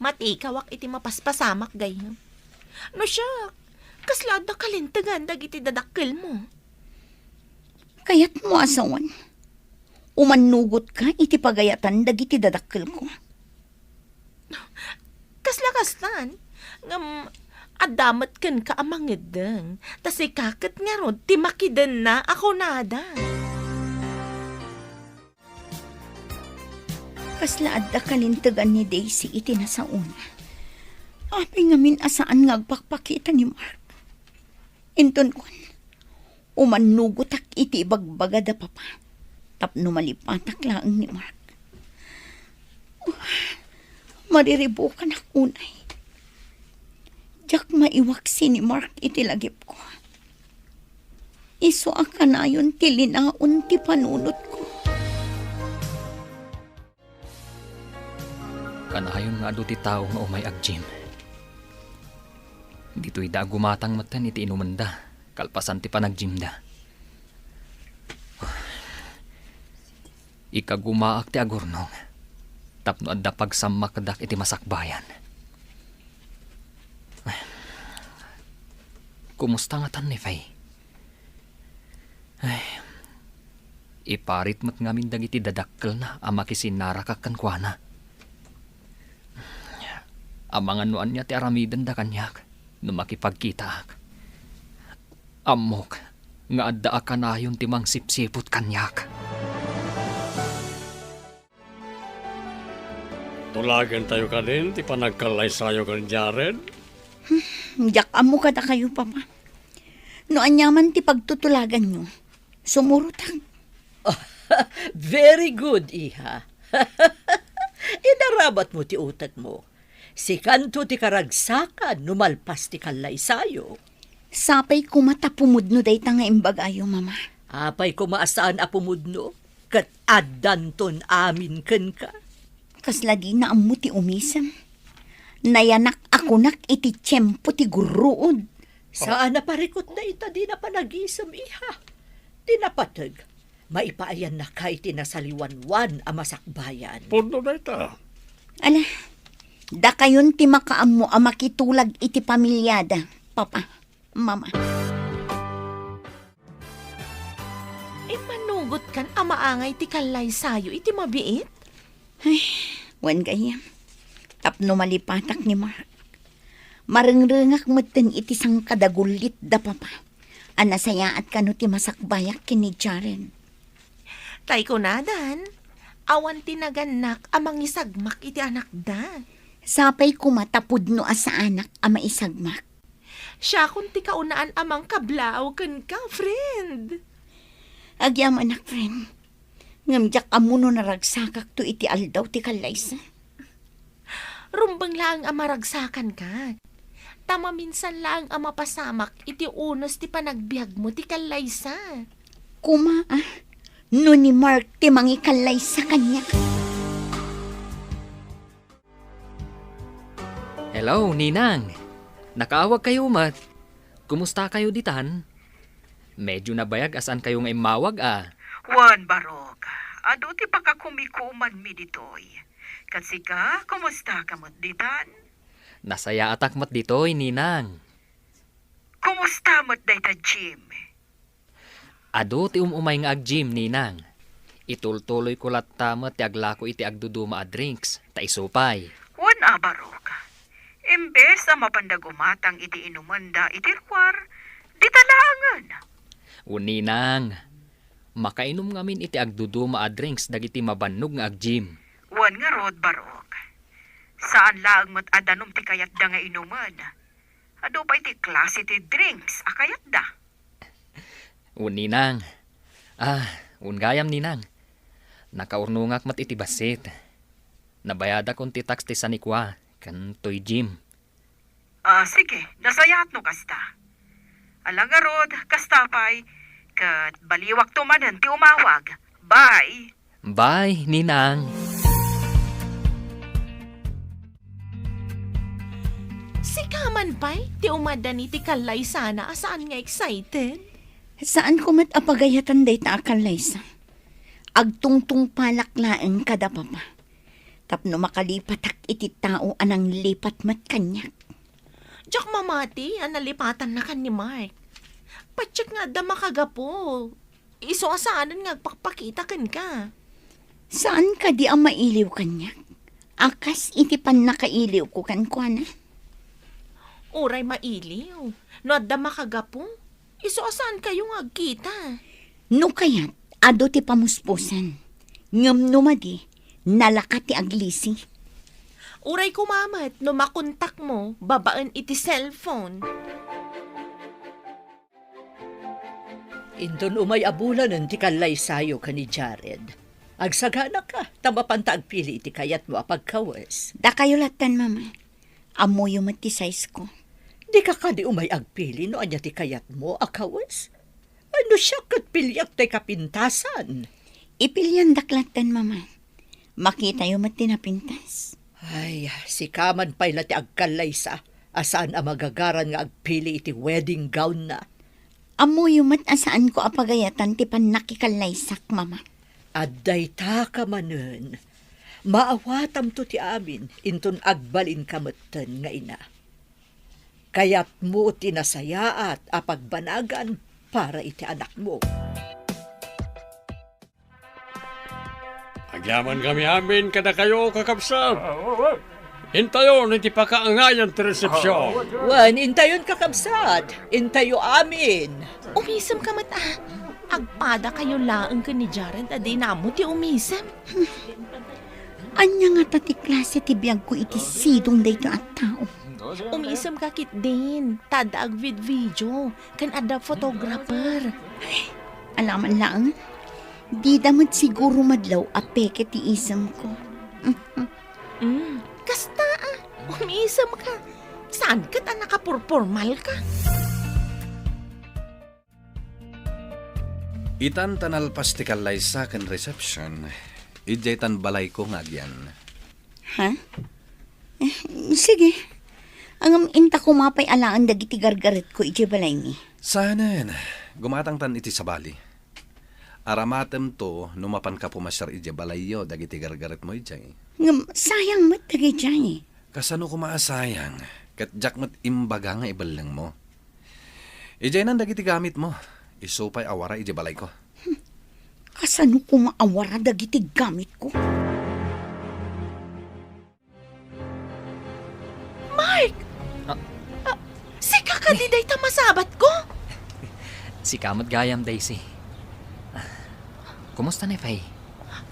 Matikawak iti mapaspasamak, gayyem. No siak, kasla adda kalintegan dagiti dadakkelmo? Kayatmo a sawen, umannugotka iti pagayatan dagiti dadakkelko. Kasla kastan, ngem adda met kenka a mangeddeng, ta sika ket ngarud ti makidenna a kunada. Kasla adda kalintegan ni Daisy iti nasaona. Apay ngamin a saan nga agpakpakita ni Mark? Inton kuan, umannugotak iti ibagbaga da papa tapno malipatak laeng ni Mark. Mariribukanak unay. Diak maiwaksi ni Mark iti lagipko. Isu a kanayon ti linaon ti panunotko. Kanayon nga adu ti tao nga umay ag-gym. Ditoy da agumatang metten iti inumenda, kalpasan ti panag-gymda. Ikagumaak ti agurnong, tapno adda pagsammakdak iti masakbayan. Kumusta ngatan ni Faye? Ay, iparit met ngamin dagiti dadakkelna a makisinnarakak kenkuana. Amangan no ania ti aramidenda kaniak no makipagkitaak. Ammok nga adda a kanayon ti mangsipsiput kaniak. Tulagentayo kadin ti panagkallaysayo ken Jared? Hmm, diak ammo kadakayo, Papa. No aniaman ti pagtutulaganyo, sumurotak. Very good, iha. Inaramatmo ti utekmo. Sikanto ti karagsakan no malpas ti kallaysayo. Sapay koma ta pumudno dayta nga imbagayo, Mama. Apay koma a saan a pumudno, ket addanton amin kenka. Kasla dina ammo ti umisem. Nayanak a kunak iti tiempo ti gurruod. Saan a parikut dayta dina panagisem, iha. Ti napateg, maipaayannaka iti nasaliwanwan a masakbayan. Pudno dayta. Ala, dakayon ti makaammo a makitulag iti pamiliada, Papa, Mama. Immanugotkan a maangay ti kallaysayo iti mabiit? Ay, wen gayam. Tapno malipatak ni Mark. Marengrengak metten iti sangkadagullit da Papa a nasayaat kano ti masakbayak ken ni Jaren. Tay kunadan, awan ti nagannak a mangisagmak iti anakda. Sapay koma ta pudno a saanak a maisagmak. Siakon ti kaunaan a mangkablaaw kenka, friend. Agyamanak, friend. Ngem diak ammo no naragsakakto iti aldaw ti kallaysa. Rumbeng laeng a maragsakanka. Ta maminsan laeng a mapasamak iti unos ti panagbiagmo ti kallaysa. Koma, ah, no ni Mark ti mangikallaysa kaniak. Hello, Ninang. Nakaawagkayo met. Kumustakayo ditan? Medyo nabayag a saankayo nga immawag, a. Wen, Barok, adu ti pakakumikumanmi ditoy. Ket sika, kumustaka met ditan? Nasayaatak met ditoy, Ninang. Kumusta met dayta gym? Adu ti um-umay nga ag-gym, Ninang. Itultuloyko latta met ti aglako iti agduduma a drinks, ta isu pay. Wen a, Barok. Imbes a mapanda gumatang iti inumenda iti ruar, dita laengen. Wen, Ninang. Makainum ngamin iti agduduma a drinks dagiti mabannog nga ag-gym. Wen ngarud, Barok. Saan laeng met a danum ti kayatda nga inumen. Adu pay ti klase ti drinks a kayatda. Wen, Ninang. Ah, wen gayam, Ninang. Nakaurnongak met iti bassit. Nabayadakon ti tax ti sanikua ken toy gym. Ah, sige, nasayaat no kasta. Ala ngarud, kasta pay, ket baliwakto manen ti umawag. Bye! Bye, Ninang. Sika man pay, ti umaddan iti kallaysana a saan nga excited? Saanko met a pagayatan dayta a kallaysa. Agtungtungpalak laeng kada Papa. Tapno makalipatak iti tao a nanglipat met kaniak. Diak mamati a nalipatannakan ni Mark. Patiek nga adda makagapu. Isu a saanen nga agpakpakita kenka. Saan kadi a mailiw kaniak? A kas iti pannakailiwko kenkuana? Uray mailiw, no adda makagapu, isu a saankayo nga agkita. No kayat, adu ti pamuspusan. Ngem no madi, nalaka ti aglisi. Uray koma met no makontakmo babaen iti cellphone. Inton umay a bulanen ti kallaysayo ken ni Jared, agsaganaka ta mapanta agpili iti kayatmo a pagkawes. Dakayo lattan, Mama. Ammoyo met ti size ko. Dika kadi umay agpili no ania ti kayatmo a kawes? Ay, no siak ket piliak tay kapintasan. Ipiliandak lattan, Mama. Makitayo met ti napintas. Ay, sika man pay la ti agkallaysa a saan a magagaran nga agpili iti wedding gown na. Ammoyo met a saanko a pagayatan ti pannakikallaysak, Mama. Adda itaka manen. Maawatamto ti amin inton agbalinka metten nga ina. Kayatmo ti nasayaat a pagbanagan para iti anakmo. Agyamankami amin kadakayo, kakabsat. Intayon iti pakaangayan ti resepsion. Wen, intayon, kakabsat. Intayo amin. Umisemka met, a. Agpadakayo laeng ken ni Jared a dina ammo ti umisem. Ania ngata ti klase ti biagko iti sidong daytoy a tao? Umisemka ketdin, ta adda agvidvideo, ken adda photographer. Ay, alaman laeng. Dida met siguro madlaw a peke ti isemko. Mm, kasta, ah. Umiisemka. Saan ket a nakapurpormalka? Itan ta nalpas ti kallaysa ken reception, idiay tan balayko nga agyan. Ha? Eh, sige. Ngem inta koma pay alaen dagiti gargaretko idiay balaymi. Saanen, gumatangtan iti sabali. Aramatemto no mapanka pumasiar idiay balayyo dagiti gargaretmo idiay. Ngem sayang met dagidiay. Kasano koma a sayang? Ket diak met imbaga nga ibellengmo. Idiaynan dagiti gamitmo. Isu pay a wara idiay balayko. Kasano koma a wara dagiti gamitko? Mark! Ah. Ah, sika kadi dayta masabatko? Sika met gayam, Daisy. Kumusta ni Faye?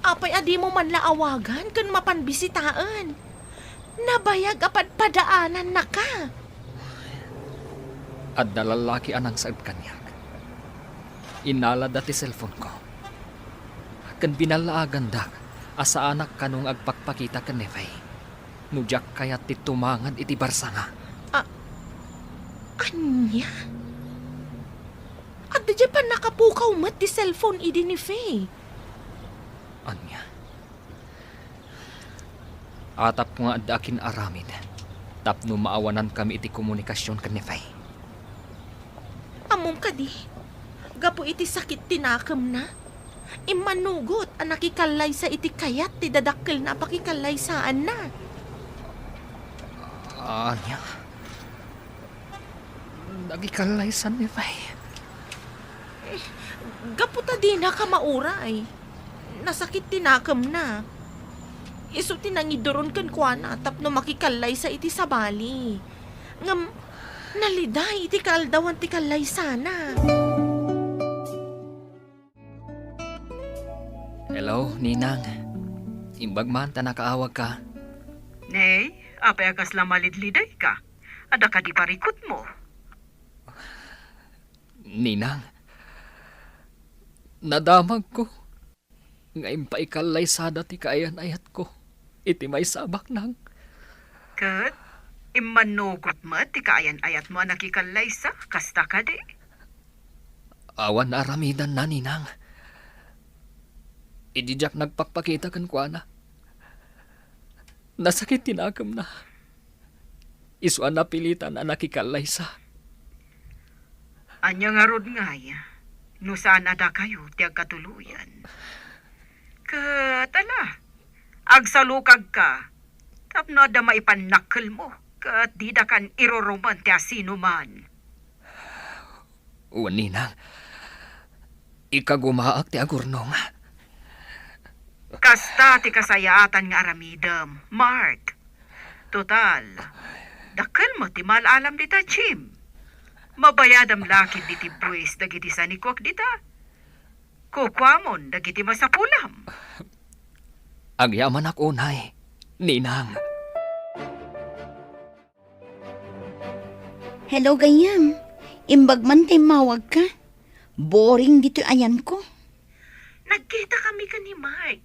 Apay a dimo man la awagan ken mapan bisitaen? Nabayag a padpadaanannaka. Adda lallaki a nangsaed kaniak. Innalada ti cellphone-ko. Ken binallaagandak a saanak kano nga agpakpakita ken ni Faye no diak kayat ti tumangad iti barsanga. A-, ania? Adda diay pannakapukaw met ti cellphone idi ni Faye. Ania? Atapko nga adda akin-aramid tapno maawanankami iti komunikasion ken ni Faye. Ammom kadi, gapu iti sakit ti nakemna, immanugot a nakikallaysa iti kayat ti dadakkelna a pakikallaysaanna. Ania? Nakikallaysan ni Faye. Eh, gapu ta dinaka mauray. Nasakit ti nakemna. Isu ti nangiduron kenkuana tapno makikallaysa iti sabali. Ngem naliday iti kaaldawan ti kallaysana. Hello, Ninang. Imbag man ta nakaawagka. Nay, apay a kasla malidlidayka? Adda kadi parikutmo? Ninang, nadamagko nga impaikallaysa dati kaayan-ayatko iti maysa a baknang. Ket immanugot met ti kaayan-ayatmo a nakikallaysa, kasta kadi? Awan naaramidanna, Ninang. Idi diak nagpakpakita kenkuana, nasakit ti nakemna. Isu a napilitan a nakikallaysa. Ania ngarud ngay, no saan a dakayo ti agkatuloyan? Ket ala, agsalukagka tapno adda maipannakkelmo ket didakan irurumen ti asinoman. Wen, Ninang, ikagumaak ti agurnong. Kasta ti kasayaatan nga aramidem, Mark. Total, dakkel met ti maal-alam dita, Jim. Mabayadam la ketdi ti buis dagiti sanikuak dita. Kukuamon dagiti masapulam. Agyamanak unay, Ninang. Hello, gayyem. Imbag man ta immawagka. Boring ditoy ayanko. Nagkitakami ken ni Mark.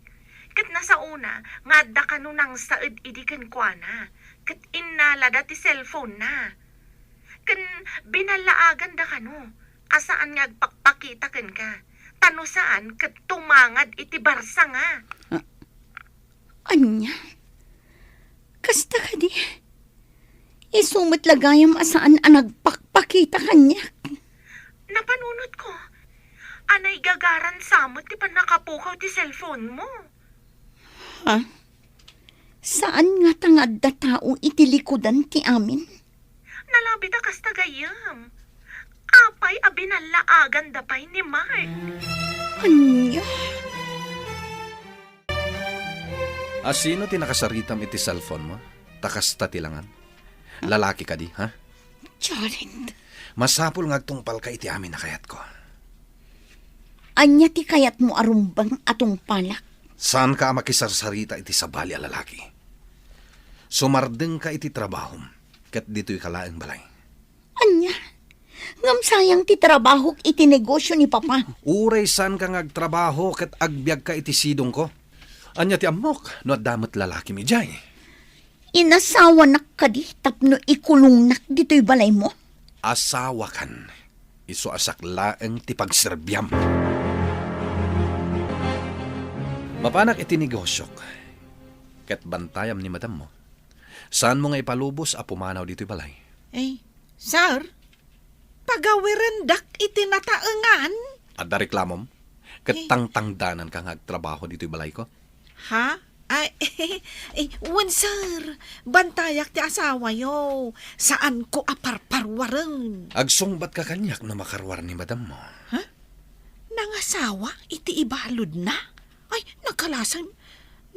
Ket nasaona nga adda kano nangsaed idi kenkuana. Ket innalada ti cellphone-na. Ken binallaaganda kano a saan nga agpakpakita kenka. Ta no saan, ket tumangad iti barsanga. Ah, ania? Kasta kadi? Isu met la gayam a saan a nagpakpakita kaniak. Napanunotko a naigagaran sa met ti pannakapukaw ti cellphone-mo. Ha? Saan ngata nga adda tao iti likudan ti amin? Nalabit a kasta gayyem. Apay a binallaaganda pay ni Mark? Ania? A sino ti nakasaritam iti cellphone-mo? Ta kasta ti langan. Lalaki kadi, ha? Jared. Masapul nga agtungpalka iti amin a kayatko. Ania ti kayatmo a rumbeng a tungpalak? Saanka a makisarsarita iti sabali a lalaki. Sumardengka iti trabahom, ket ditoyka laeng balay. Ania? Ngem sayang ti trabahok iti negosio ni Papa. Uray saanka nga agtrabaho ket agbiagka iti sidongko. Ania ti ammok no adda met lalakim idiay? Inasawanak kadi tapno ikulongnak ditoy balaymo? Asawakan, isu a siak laeng ti pagserbiam. Mapanak iti negosiok, ket bantayam ni madammo. Saanmo nga ipalubos a pumanaw ditoy balay. Eh, sir, pagawirendak iti nataengan. Adda reklamom? Ket Eh. tangtangdananka nga agtrabaho ditoy balayko? Ha? Ay, eh, wen, sir. Bantayak ti asawayo. Saanko a parparuaren. Agsungbatka kaniak no makaruar ni madammo. Ha? Nangasawa iti ibaludna? Ay, nagkalasan.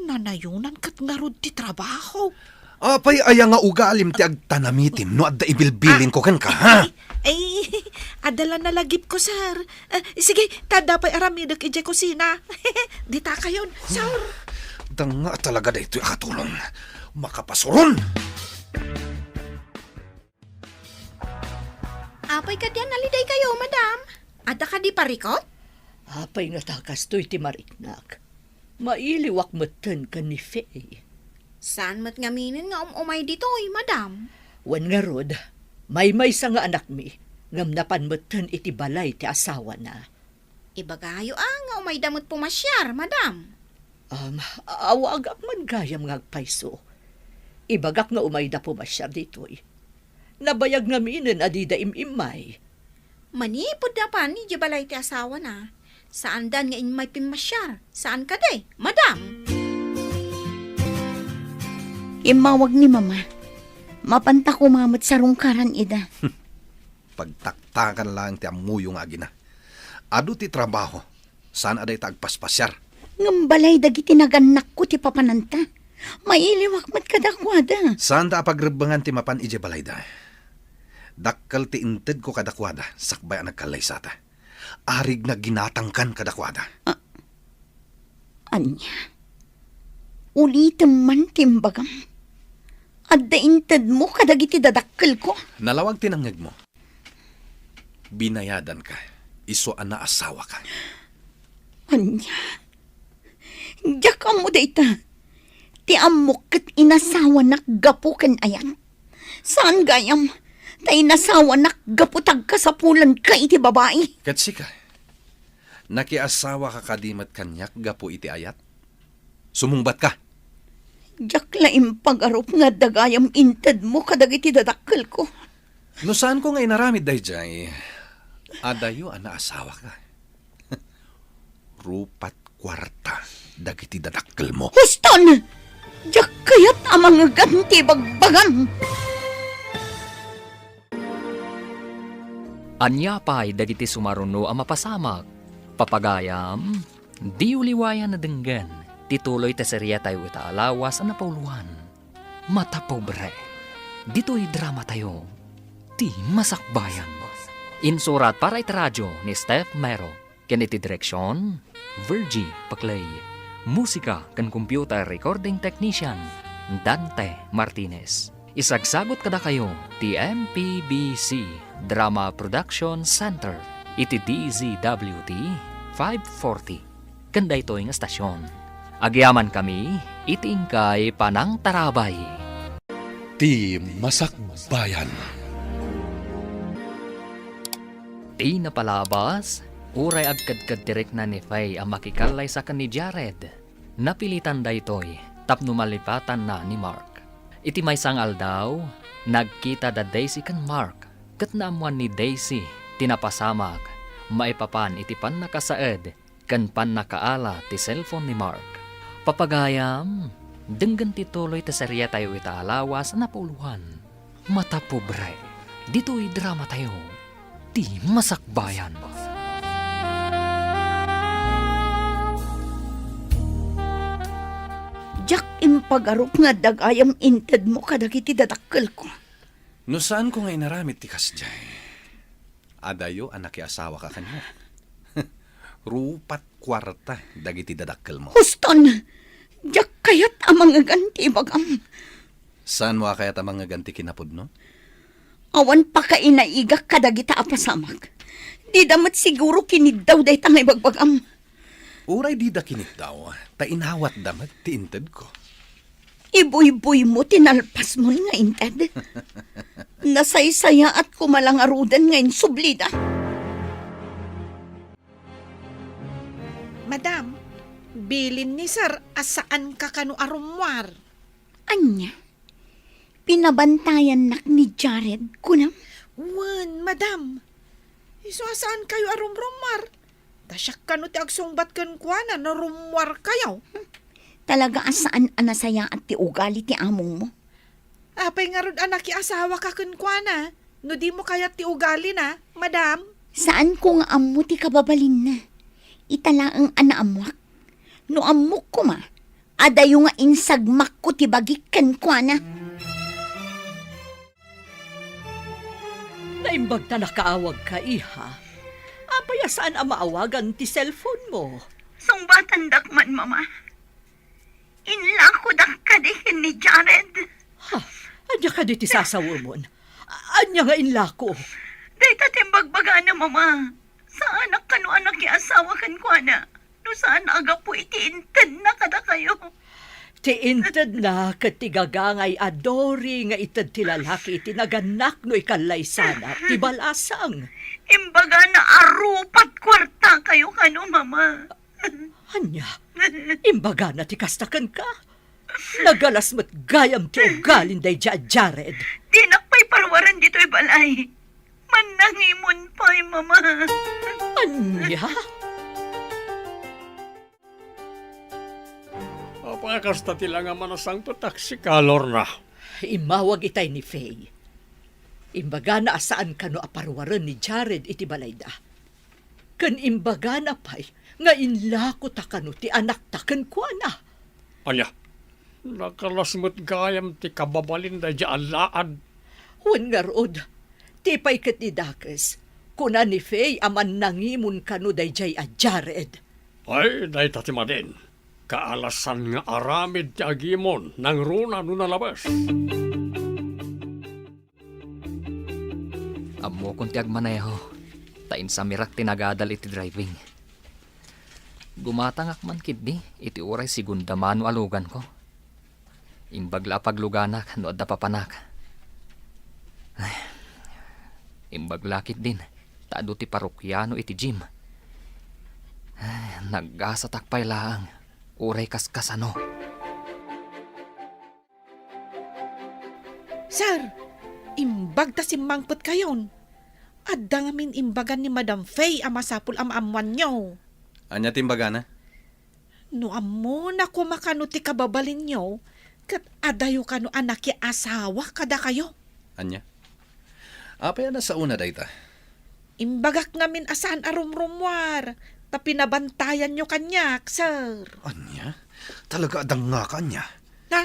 Nanayonan ket ngarud ti trabaho. Apay aya nga ugalim ti agtanamitim no adda ibilbilinko kenka, ha? Ay, adda la nalagipko, sir. Eh, sige, ta adda pay aramidek idiay kusina. Dita kayon, sir. Danga talaga daytoy a katulong. Makapasuron! Apay kadi a naliday kayo, madam? Adda kadi parikot? Apay nga ta kastoy ti mariknak? Mailiwak metten ken ni Faye. Saan met ngaminen nga um-umay ditoy, madam? Wen ngarud, maymaysa nga anakmi, ngem napan metten iti balay ti asawana. Ibagayo a nga umayda met pumasiar, madam. Um, awagak man gayam nga agpayso. Ibagak nga umayda pumasiar ditoy. Nabayag ngaminen a dida im-immay. Manipud napan idiay balay ti asawana, saandan nga immay pimmasiar. Saan kadi, madam? Immawag ni Mama. Mapanta koma met sarungkaran ida. Pagtaktakan laeng ti ammoyo nga agina. Adu ti trabaho, saan a dayta agpaspasiar. Ngem balay dagiti nagannakko ti papananta. Mailiwak met kadakuada. Saanda a pagrebbengan ti mapan idiay balayda. Dakkel ti intedko kadakuada sakbay a nagkallaysata. Arigna ginatangkan kadakuada. A-, ania? Ulitem man ti imbagam. Adda intedmo kadagiti dadakkelko. Nalawag ti nangngegmo. Binayadanka, isu a naasawaka. Ania? Diak ammo dayta. Ti ammok ket inasawanak gapu ken ayat. Saan gayam, ta inasawanak gapu ta agkasapulanka iti babai. Ket sika, nakiasawaka kadi met kaniak gapu iti ayat? Sumungbatka. Diak la impagarup nga adda gayam intedmo kadagiti dadakkelko. No saanko nga inaramid daydiay, adayo a naasawaka. Rupat kuarta dagiti dadakkelmo. Huston! Diak kayat a mangegan ti bagbagam. Ania pay dagiti sumaruno a mapasamak? Papagayam, diyo liwayan a denggen ti tuloy ti seriatayo ita a lawas a napauluan, Mata Pobre. Ditoy dramatayo, Ti Masakbayan. Insurat para iti radio ni Steph Mero. Ken iti direksion, Virgie Paclay. Musika ken computer recording technician, Dante Martinez. Isagsagut kadakayo ti M P B C Drama Production Center iti D Z W T five forty. Ken daytoy nga estasion, agyamankami iti inkay panangtarabay. Ti Masakbayan. Ti napalabas, uray agkedked ti rikna ni Faye a makikallaysa ken ni Jared, napilitan daytoy tapno malipatanna ni Mark. Iti maysa nga aldaw, nagkita da Daisy ken Mark, ket naammoan ni Daisy ti napasamak maipapan iti pannakasaed ken pannakaala ti cellphone ni Mark. Papagayam, denggen ti tuloy ti seriatayo ita a lawas a napauluan, Mata Pobre. Ditoy dramatayo, Ti Masakbayan. Diak impagarup nga adda gayam intedmo kadagiti dadakkelko. No saanko nga inaramid ti kasdiay, adayo a nakiasawaka kaniak. Rupat kuarta dagiti dadakkelmo. Huston! Diak kayat a mangegan ti ibagam. Saanmo a kayat a mangegan ti kinapudno? Awan pakainaigak kadagita a pasamak. Dida met siguro kiniddaw dayta nga ibagbagam. Uray dida kiniddaw, ta inawatda met ti intedko. Ibuybuymo ti nalpasmon nga inted. Nasaysayaat koma la ngaruden nga insublida. Madam, bilin ni Sir a saanka kano a rummuar. Ania? Pinabantayannak ni Jared, kunam? Wen, madam. Isu a saankayo a rumrummuar. Ta siak kano ti agsungbat kenkuana no rummuarkayo. Talaga a saan a nasayaat ti ugali ti amongmo. Apay ngarud a nakiasawaka kenkuana, no dimo kayat ti ugalina, madam? Saanko nga ammo ti kababalinna. Ita laeng a naammoak. No ammok koma, adayo nga insagmakko ti bagik kenkuana. Naimbag ta nakaawagka, iha. Apay a saan a maawagan ti cellphone mo? Sungbatandak man, Mama. Inlakodak kadi ken ni Jared. Ha? Ania kadi ti sasawemon? A-, ania nga inlako? Dayta ti imbagbagana, Mama. Saanak kano a nakiasawa kenkuana no saan a gapu iti intedna kadakayo. Ti intedna ket ti gagangay a Dory nga ited ti lalaki iti nagannak no ikallaysanak ti balasang. Imbagana a rupat kuartakayo kano, Mama. Ania? Imbagana ti kasta kenka? Nagalas met gayam ti ugalin daydiay a Jared. Dinak pay paruaren ditoy balay. Mannangimon pay, Mama. Ania? Apay a kasta ti langaman a sangpet, Taxi, kalorna? Immawag itay ni Faye. Imbagana a saan kano a paruaren ni Jared iti balayda. Ken imbagana pay nga inlakota kano ti anakta kenkuana. Ania? Nagalas met gayam ti kababalin daydiay a laad. Wen ngarud, ti pay ket ni dakes, kuna ni Faye a mannangimon kano daydiay a Jared. Ay, dayta ti madin. Kaalasan nga aramid ti agimon nangruna no nalabes. Ammokon ti agmaneho, ta insamirak ti nagadal iti driving. Gumatangak man ketdi iti uray segunda mano a luganko. Imbag la a pagluganak no adda papanak. Ay, imbag la ketdin ta adu ti parokiano iti gym. Ay, naggasatak pay laeng, uray kaskasano. Sir, imbag ta simmangpetkayon. Adda ngamin imbagan ni Madam Faye a masapul a maammoanyo. Ania ti imbagana? No ammona koma kano ti kababalinyo, ket adayo kano a nakiasawa kadakayo. Ania? Apay a nasaona dayta? Imbagak ngamin a saan a rumrummuar, ta pinabantayanyo kaniak, sir. Ania? Talaga a dangngaka, ania? Ha?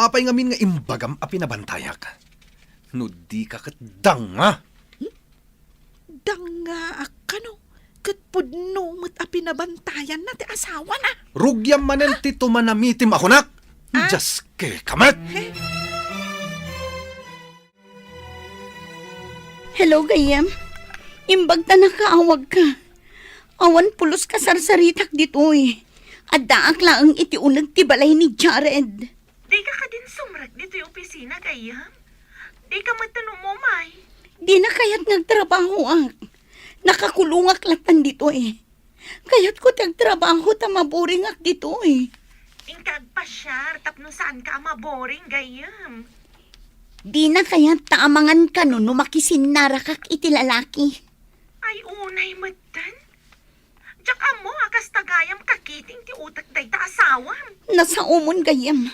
Apay ngamin nga imbagam a pinabantayak? No dika ket danga! Dangaak kano, ket pudno met a pinabantayanna ti asawana. Rugiam manen ti tumanamitim a kunak. Ah? Dios, keka met! Eh? Hello, gayyem. Imbag ta nakaawagka. Awan pulos kasarsaritak ditoy. Addaak laeng iti uneg ti balay ni Jared. Dika kadin sumrek ditoy opisina, gayyem? Dika met umumay? Dina kayat nga agtrabahoak. Nakakulongak latan ditoy. Kayatko ti agtrabaho ta maboringak ditoy. Inka agpasiar tapno saanka a maboring, gayyem. Dina kayat ta amangan kano no makisinnarakak iti lalaki. Ay, unay metten. Diak ammo a kasta gayam kakiting ti utek dayta asawam. Nasaomon gayam.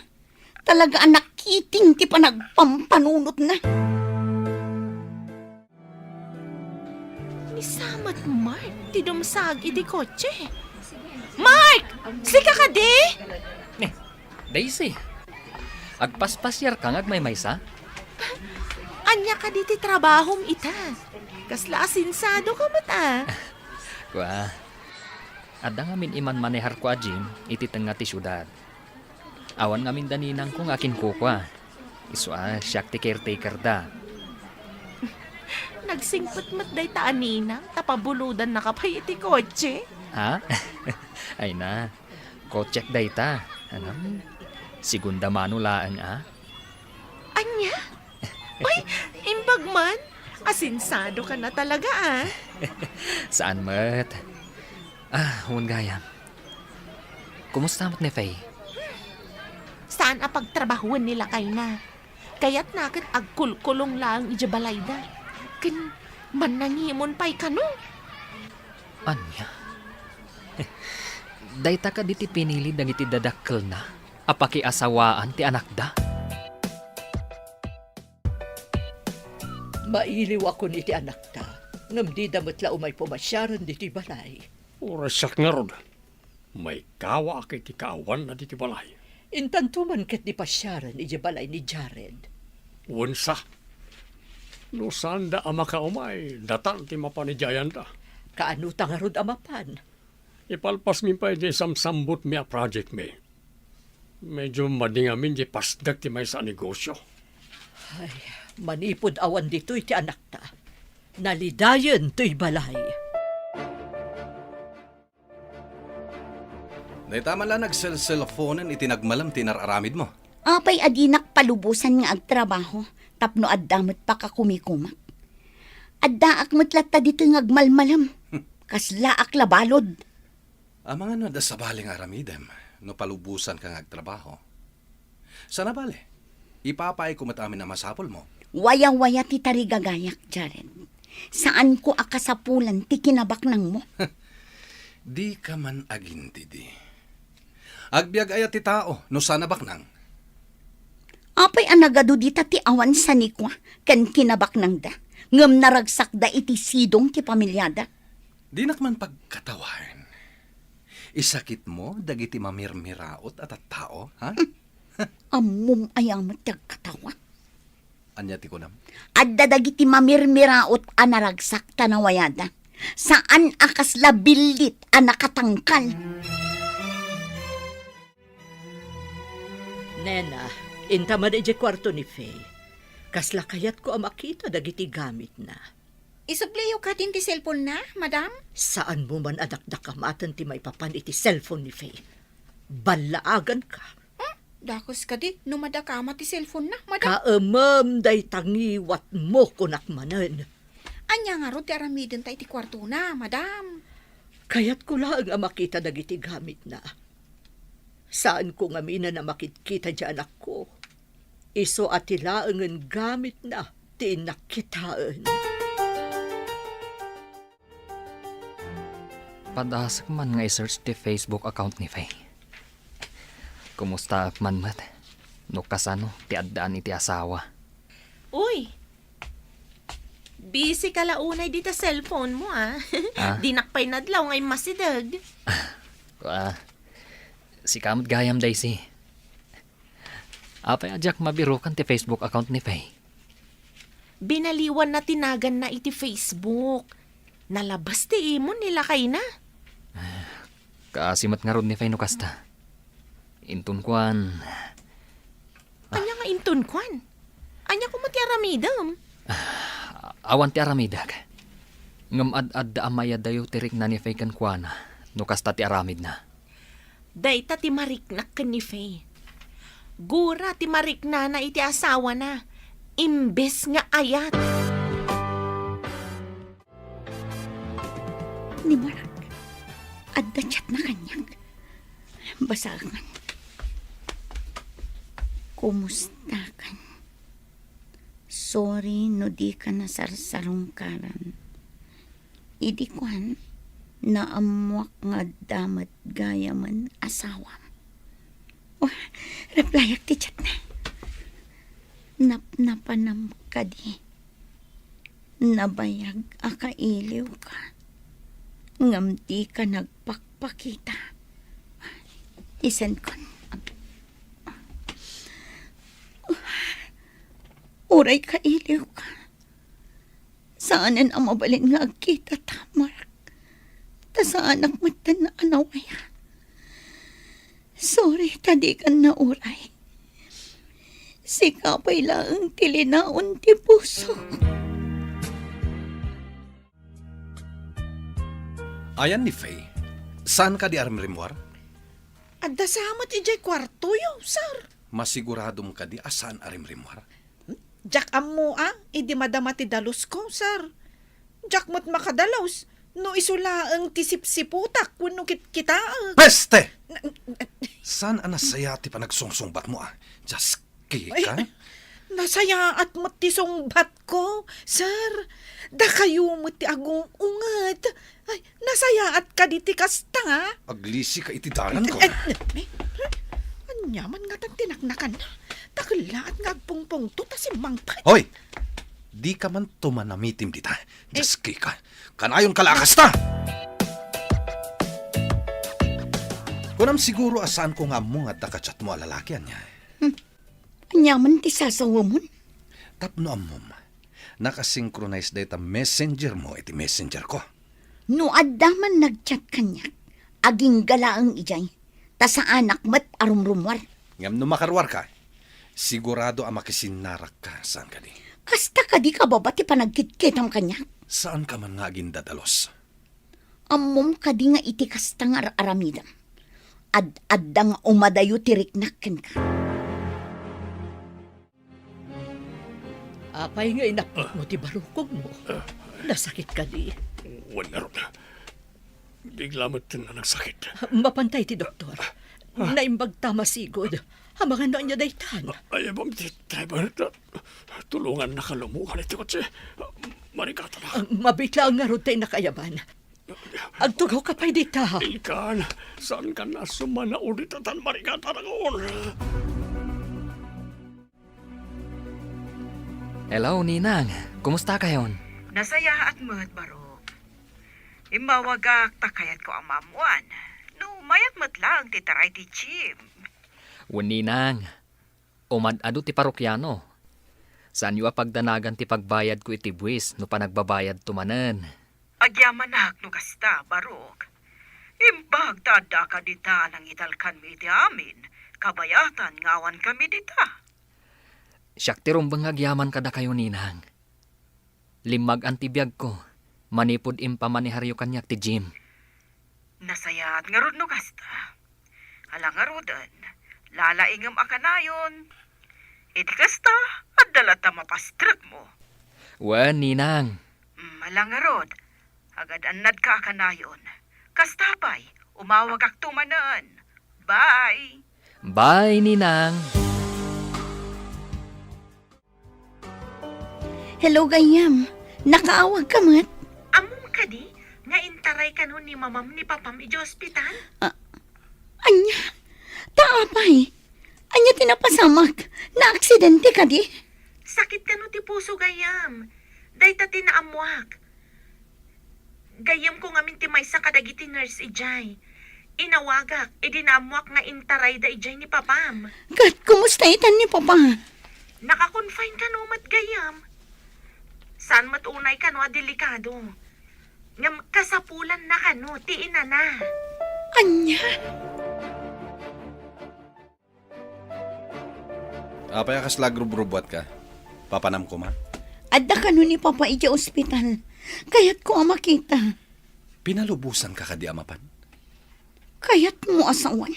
Talaga a nakiting ti panagpampanunotna. Ni sa met Mark ti dumsag iti kotse. Mark! Sika kadi? Eh, Daisy, agpaspasiarka nga agmaymaysa? Ania kadi ti trabahom ita? Kasla asensiado ka met a. Kua, adda ngamin imanmaneharko a gym iti tengnga ti siudad. Awan ngamin da ninangko nga akinkukua. Isu a siak ti caretaker da. Agsingpet met dayta a ninang, ta pabulodannaka pay iti kotse. Ha? Ay na, kotsek dayta. Anam, segunda mano laeng, a? Ania? Ay, imbag man. Asensiado ka na talaga, a. Saan met? Ah, wen gayam. Kumusta met ni Faye? Saan a pagtrabahoen ni lakayna. Kayatna ket agkulkulong laeng idiay balayda. Ken mannangimon pay kano. Ania? Dayta kadi ti pinili dagiti dadakkelna a pakiasawaan ti anakda? Mailiwakon iti anakta, ngem dida met la umay pumasiaren ditoy balay. Uray siak ngarud, maikawaak iti kaawanna ditoy balay. Intanto man ket di pasiaren idiay balay ni Jared. Wen sa. No saanda a makaumay, datan ti mapan idiay ayanda. Kaano ta ngarud a mapan? Ipalpasmi pay diay samsambutmi a projectmi. Medyo madi ngamin diay pasdek ti maysa a negosio. Ay, manipud awan ditoy ti anakta, nalidayen toy balay. Dayta man la nagselselfonen iti nagmalem ti inar-aramidmo. Apay a dinak palubosan nga agtrabaho tapno adda met pakakumikumak? Addaak met latta ditoy nga agmalmalem. Kaslaak la balud. Amangan no adda sabali nga aramidem no palubosanka nga agtrabaho. Sana bale, ipapaayko met amin a masapulmo. Wayawaya ti tarigagayak, Jared. Saanko a kasapulan ti kinabaknangmo. Dika man agintidi. Agbiag aya ti tao no saan a baknang? Apay a nagadu dita ti awan sanikua ken kinabaknangda, ngem naragsakda iti sidong ti pamiliada? Dinak man pagkatawaen. Isakitmo dagiti mamirmiraot a tattao, ha? Ammom aya met ti agkatawa? Ania ti kunam? Adda dagiti mamirmiraot a naragsak ta nawayada. Saan a kasla billit a nakatangkal. Nena, inta man idiay kuarto ni Faye. Kasla kayatko a makita dagiti gamitna. Isubliyo kadin ti cellphone-na, madam? Saanmo man a dakdakamaten ti maipapan iti cellphone ni Faye. Ballaaganka. Hmm? Dakes kadi no madakama ti cellphone-na, madam? Kaemem dayta ngiwatmo, kunak manen. Ania ngarud ti aramidenta iti kuartona, madam? Kayatko laeng a makita dagiti gamitna. Saanko ngaminen a makitkita ti anakko. Isu a ti laengen gamitna ti innak kitaen. Padasek man nga i-search ti Facebook account ni Faye. Kumustaak man met no kasano ti addaan iti asawa. Uy! Busy ka la unay dita cellphone mo, a. Ah? Dinak pay nadlaw nga immasideg. Ah, sika met gayam, Daisy. Apay a diak mabirukan ti Facebook account ni Faye? Binaliwanna ti naganna iti Facebook. Nalabas ti imon ni lakayna. Kaasi met ngarud ni Faye no kasta. Inton kuan. Ania nga inton kuan? Ania koma ti aramidem? Awan ti aramidek. Ngem ad-adda a mayadayo ti rikna ni Faye kenkuana no kasta ti aramidna. Dayta ti mariknak ken ni Faye. Gura ti mariknana iti asawana, imbes nga ayat. Ni Mark, adda chatna kaniak. Basaen. Kumustakan? Sorry no di ka nasarsarungkaran. Idi kuan, naammuak nga adda met gayamen asawam. Oh, replyak ti chatna. Napnapanam kadi. Nabayag a kailiwka, ngem dika nagpakpakita. Isenkon. Uray kailiwka, saanen a mabalin nga agkitata, Mark. Ta saanak metten a nawaya. Sorry ta dikan nauray. Sika pay laeng ti linaon ti pusok. Ayan ni Faye, saan kadi a rimrimmuar? Adda sa met idiay kuartoyo, sir. Masiguradom kadi a saan a rimrimmuar? Diak ammo a, idi madama ti dalusko, sir. Diak met makadalus no isu laeng ti sipsiputak wenno kitkitaek. Peste! Na- Saan a nasaya ti panagsungsungbatmo a? Just Kika? Ay, nasayaat met ti sungbatko, sir. Dakayo met ti agung-unget. Ay, nasayaat kadi ti kasta? Aglisika iti dalanko. Eh, eh, eh, ania man ngatan ti naknakanna? Dakellaat nga agpungpungto ta simmangpet. Hoy! Dika man tumanamitim dita. Just Kika. Kanayonka la a kasta! Kunam siguro a saanko nga ammo nga adda ka-chatmo a lalaki, ania? Hmm. Ania man ti sasawamon? Tapno ammom, nakasynchronize dayta messenger mo iti messenger ko. No adda man nag-chat kaniak, agingga laeng idiay, ta saanak met a rumrummuar. Ngem no makaruarka, sigurado a makisinnarakka, saan kadi? Kasta kadi kababa ti panagkitkitam kaniak? Saanka man nga agindadalos? Ammom kadi nga iti kasta nga ar-aramidem, ad-adda nga umadayo ti riknak kenka. Apay nga inapnotmo ti barukogmo? Nasakit kadi? Wen ngarud, bigla met nga nagsakit. Mapantay ti doktor. Naimbag ta masigud. Amangan no ania daytan. Ay, abang ti driver. Tulongannaka lumukan iti kotse. Marikatanak. Mabiit laeng ngarud ta innak ayaban. Agtugawka pay dita. Inkan, saankan a sumanaw dita tan marikatanakon. Hello, Ninang. Kumusta kayon? Nasayaat met, Barok. Immawagak ta kayatko a maammoan no mayak met laeng ti taray ti Jim. Wen, Ninang. Umad-adu ti parokiano. Saanyo a pagdanagan ti pagbayadko iti buis no panagbabayadto manen. Agyamanak no kasta, Barok. Imbag ta addaka dita a nangitalkanmi iti amin, kabayatan nga awankami dita. Siak ti rumbeng nga agyaman kadakayo, Ninang. Limmagan ti biagko manipud impamaneharyo kaniak ti Jim. Nasayaat ngarud no kasta. Ala ngaruden, lalaingem a kanayon. Iti kasta, adda latta mapastrekmo. Wen, Ninang. Mm, ala ngarud, agad-annadka a kanayon. Kasta pay, umawagakto manen. Bye! Bye, Ninang! Hello, gayyem. Nakaawagka met? Ammom kadi nga intaray kano ni mamam ni papam idiay ospital? Ah, ania? Ta apay? Ania ti napasamak? Naaksidente kadi? Sakit kano ti puso, gayyem. Dayta ti naammoak. Gayyemko ngamin ti maysa kadagiti nurse idiay. Inawagak idi naammoak nga intarayda idiay ni papam. Ket kumusta itan ni papa? Naka-confine kano met gayyem. Saan met unay kano a delikado. Ngem kasapulanna kano ti inana. Ania? Apay a kasla agrubrubbuatka? Papanam koma? Adda kano ni Papa idiay ospital. Kayatko a makita. Pinalubosanka kadi a mapan? Kayatmo a sawen.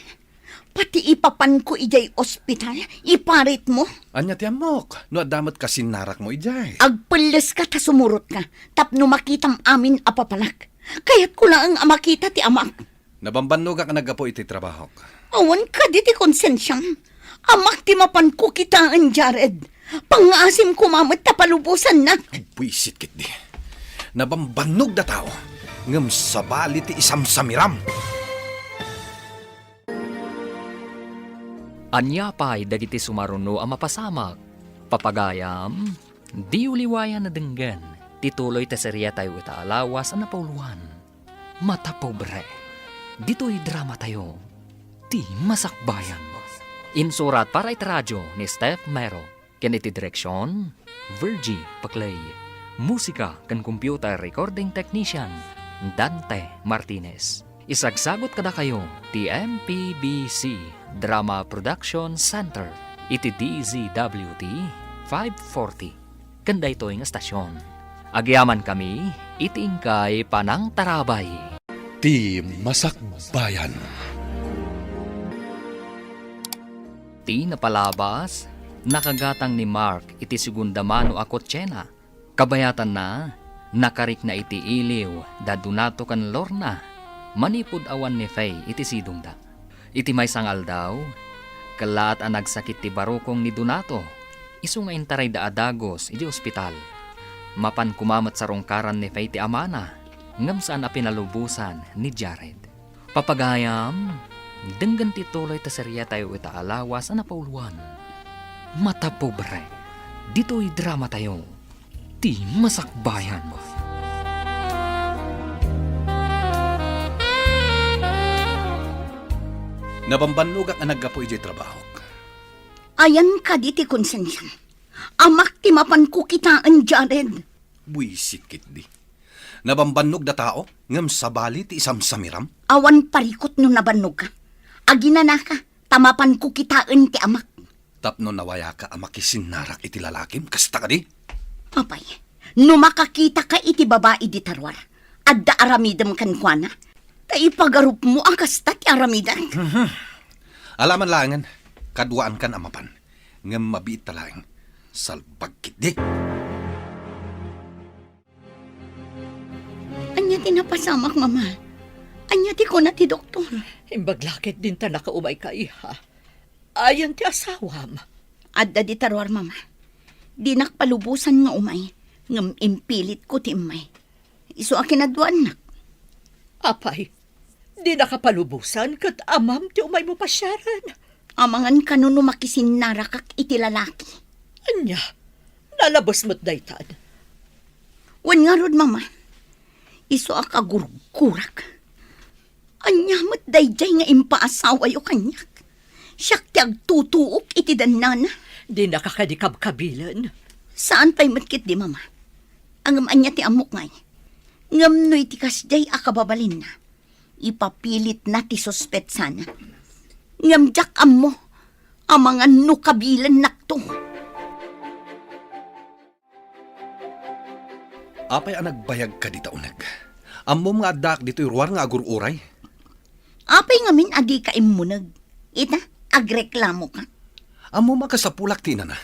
Pati ipapanko idiay ospital, iparitmo. Ania ti ammok? No adda met kasinnarakmo idiay. Agpelleska ta sumurotka, tapno makitam amin a papanak. Kayatko laeng a makita ti amak. Nabambannogak a naggapu iti trabahok. Awan kadi ti konsensiam. Amak ti mapanko kitaen, Jared. Pangngaasim koma met ta palubosannak. Buisit ketdi. Nabambannog datao, ngem sabali ti isamsamiram. Ania pay dagiti sumaruno a mapasamak? Papagayam, diyo liwayan a denggen ti tuloy ti seriatayo ita a lawas a napauluan. Mata Pobre. Ditoy dramatayo, Ti Masakbayan. Insurat para iti radio ni Steph Mero, ken iti direksion, Virgie Paclay. Musika ken computer recording technician, Dante Martinez. Isagsagut kadakayo ti M P B C Drama Production Center iti D Z W T five forty. Ken daytoy nga estasion, agyamankami iti inkay panangtarabay. Ti Masakbayan. Ti napalabas, nakagatang ni Mark iti segunda mano a kotsena. Kabayatanna, nakarikna iti iliw da Donato ken Lorna manipud awan ni Faye iti sidongda. Iti maysa nga aldaw, kellaat a nagsakit ti barukong ni Donato, isu nga intarayda a dagus iti ospital. Mapan koma met sarungkaran ni Faye ti amana, ngem saan a pinalubosan ni Jared. Papagayam, denggen ti tuloy ta seriatayo ita a lawas a napauluan. Mata pobre, ditoy dramatayo, Ti Masakbayan. Nabambannogak a naggapu idiay trabahok. Ayan kadi ti konsensiam. Amak ti mapanko kitaen, Jared. Buisit ketdi. Nabambannog datao, ngem sabali ti isamsamiram. Awan parikut no nabannogka. Aginanaka, ta mapanko kitaen ti amak. Tapno nawayaka a makisinnarak iti lalakim, kasta kadi? Apay, no makakitaka iti babai dita ruar, adda aramidem kenkuana? Ta ipagarupmo a kasta ti aramidek. Mhm. Alaman laengen, kaduaankan a mapan. Ngem mabiitta laeng. Salbag ketdi. Ania ti napasamak, Mama? Ania ti kuna ti doktor? Imbag la ketdin ta nakaumayka, iha. Ayan ti asawam? Adda dita ruar, Mama. Dinak palubosan nga umay, ngem impilitko ti immay. Isu a kinaduaannak. Apay, dinaka palubosan ket amam ti umaymo pasiaren? Amangan kano no makisinnarakak iti lalaki. Ania, nalabes met daytan? Wen ngarud, Mama. Isu a kagurgurak. Ania met daydiay nga impaasawayo kaniak? Siak ti agtutuok iti dannana. Dinaka kadi kabkabilen? Saan pay met ketdi, Mama. Ngem ania ti ammok ngay? Ngem no iti kasdiay a kababalinna, ipapilitna ti suspetsana. Ngem diak ammo, amangan no kabilennakto. Apay a nagbayag kadi ta uneg? Ammom nga addaak ditoy ruar nga agur-uray? Apay ngamin a dika immuneg? Ita, agreklamoka. Ammom a kasapulak ti inana.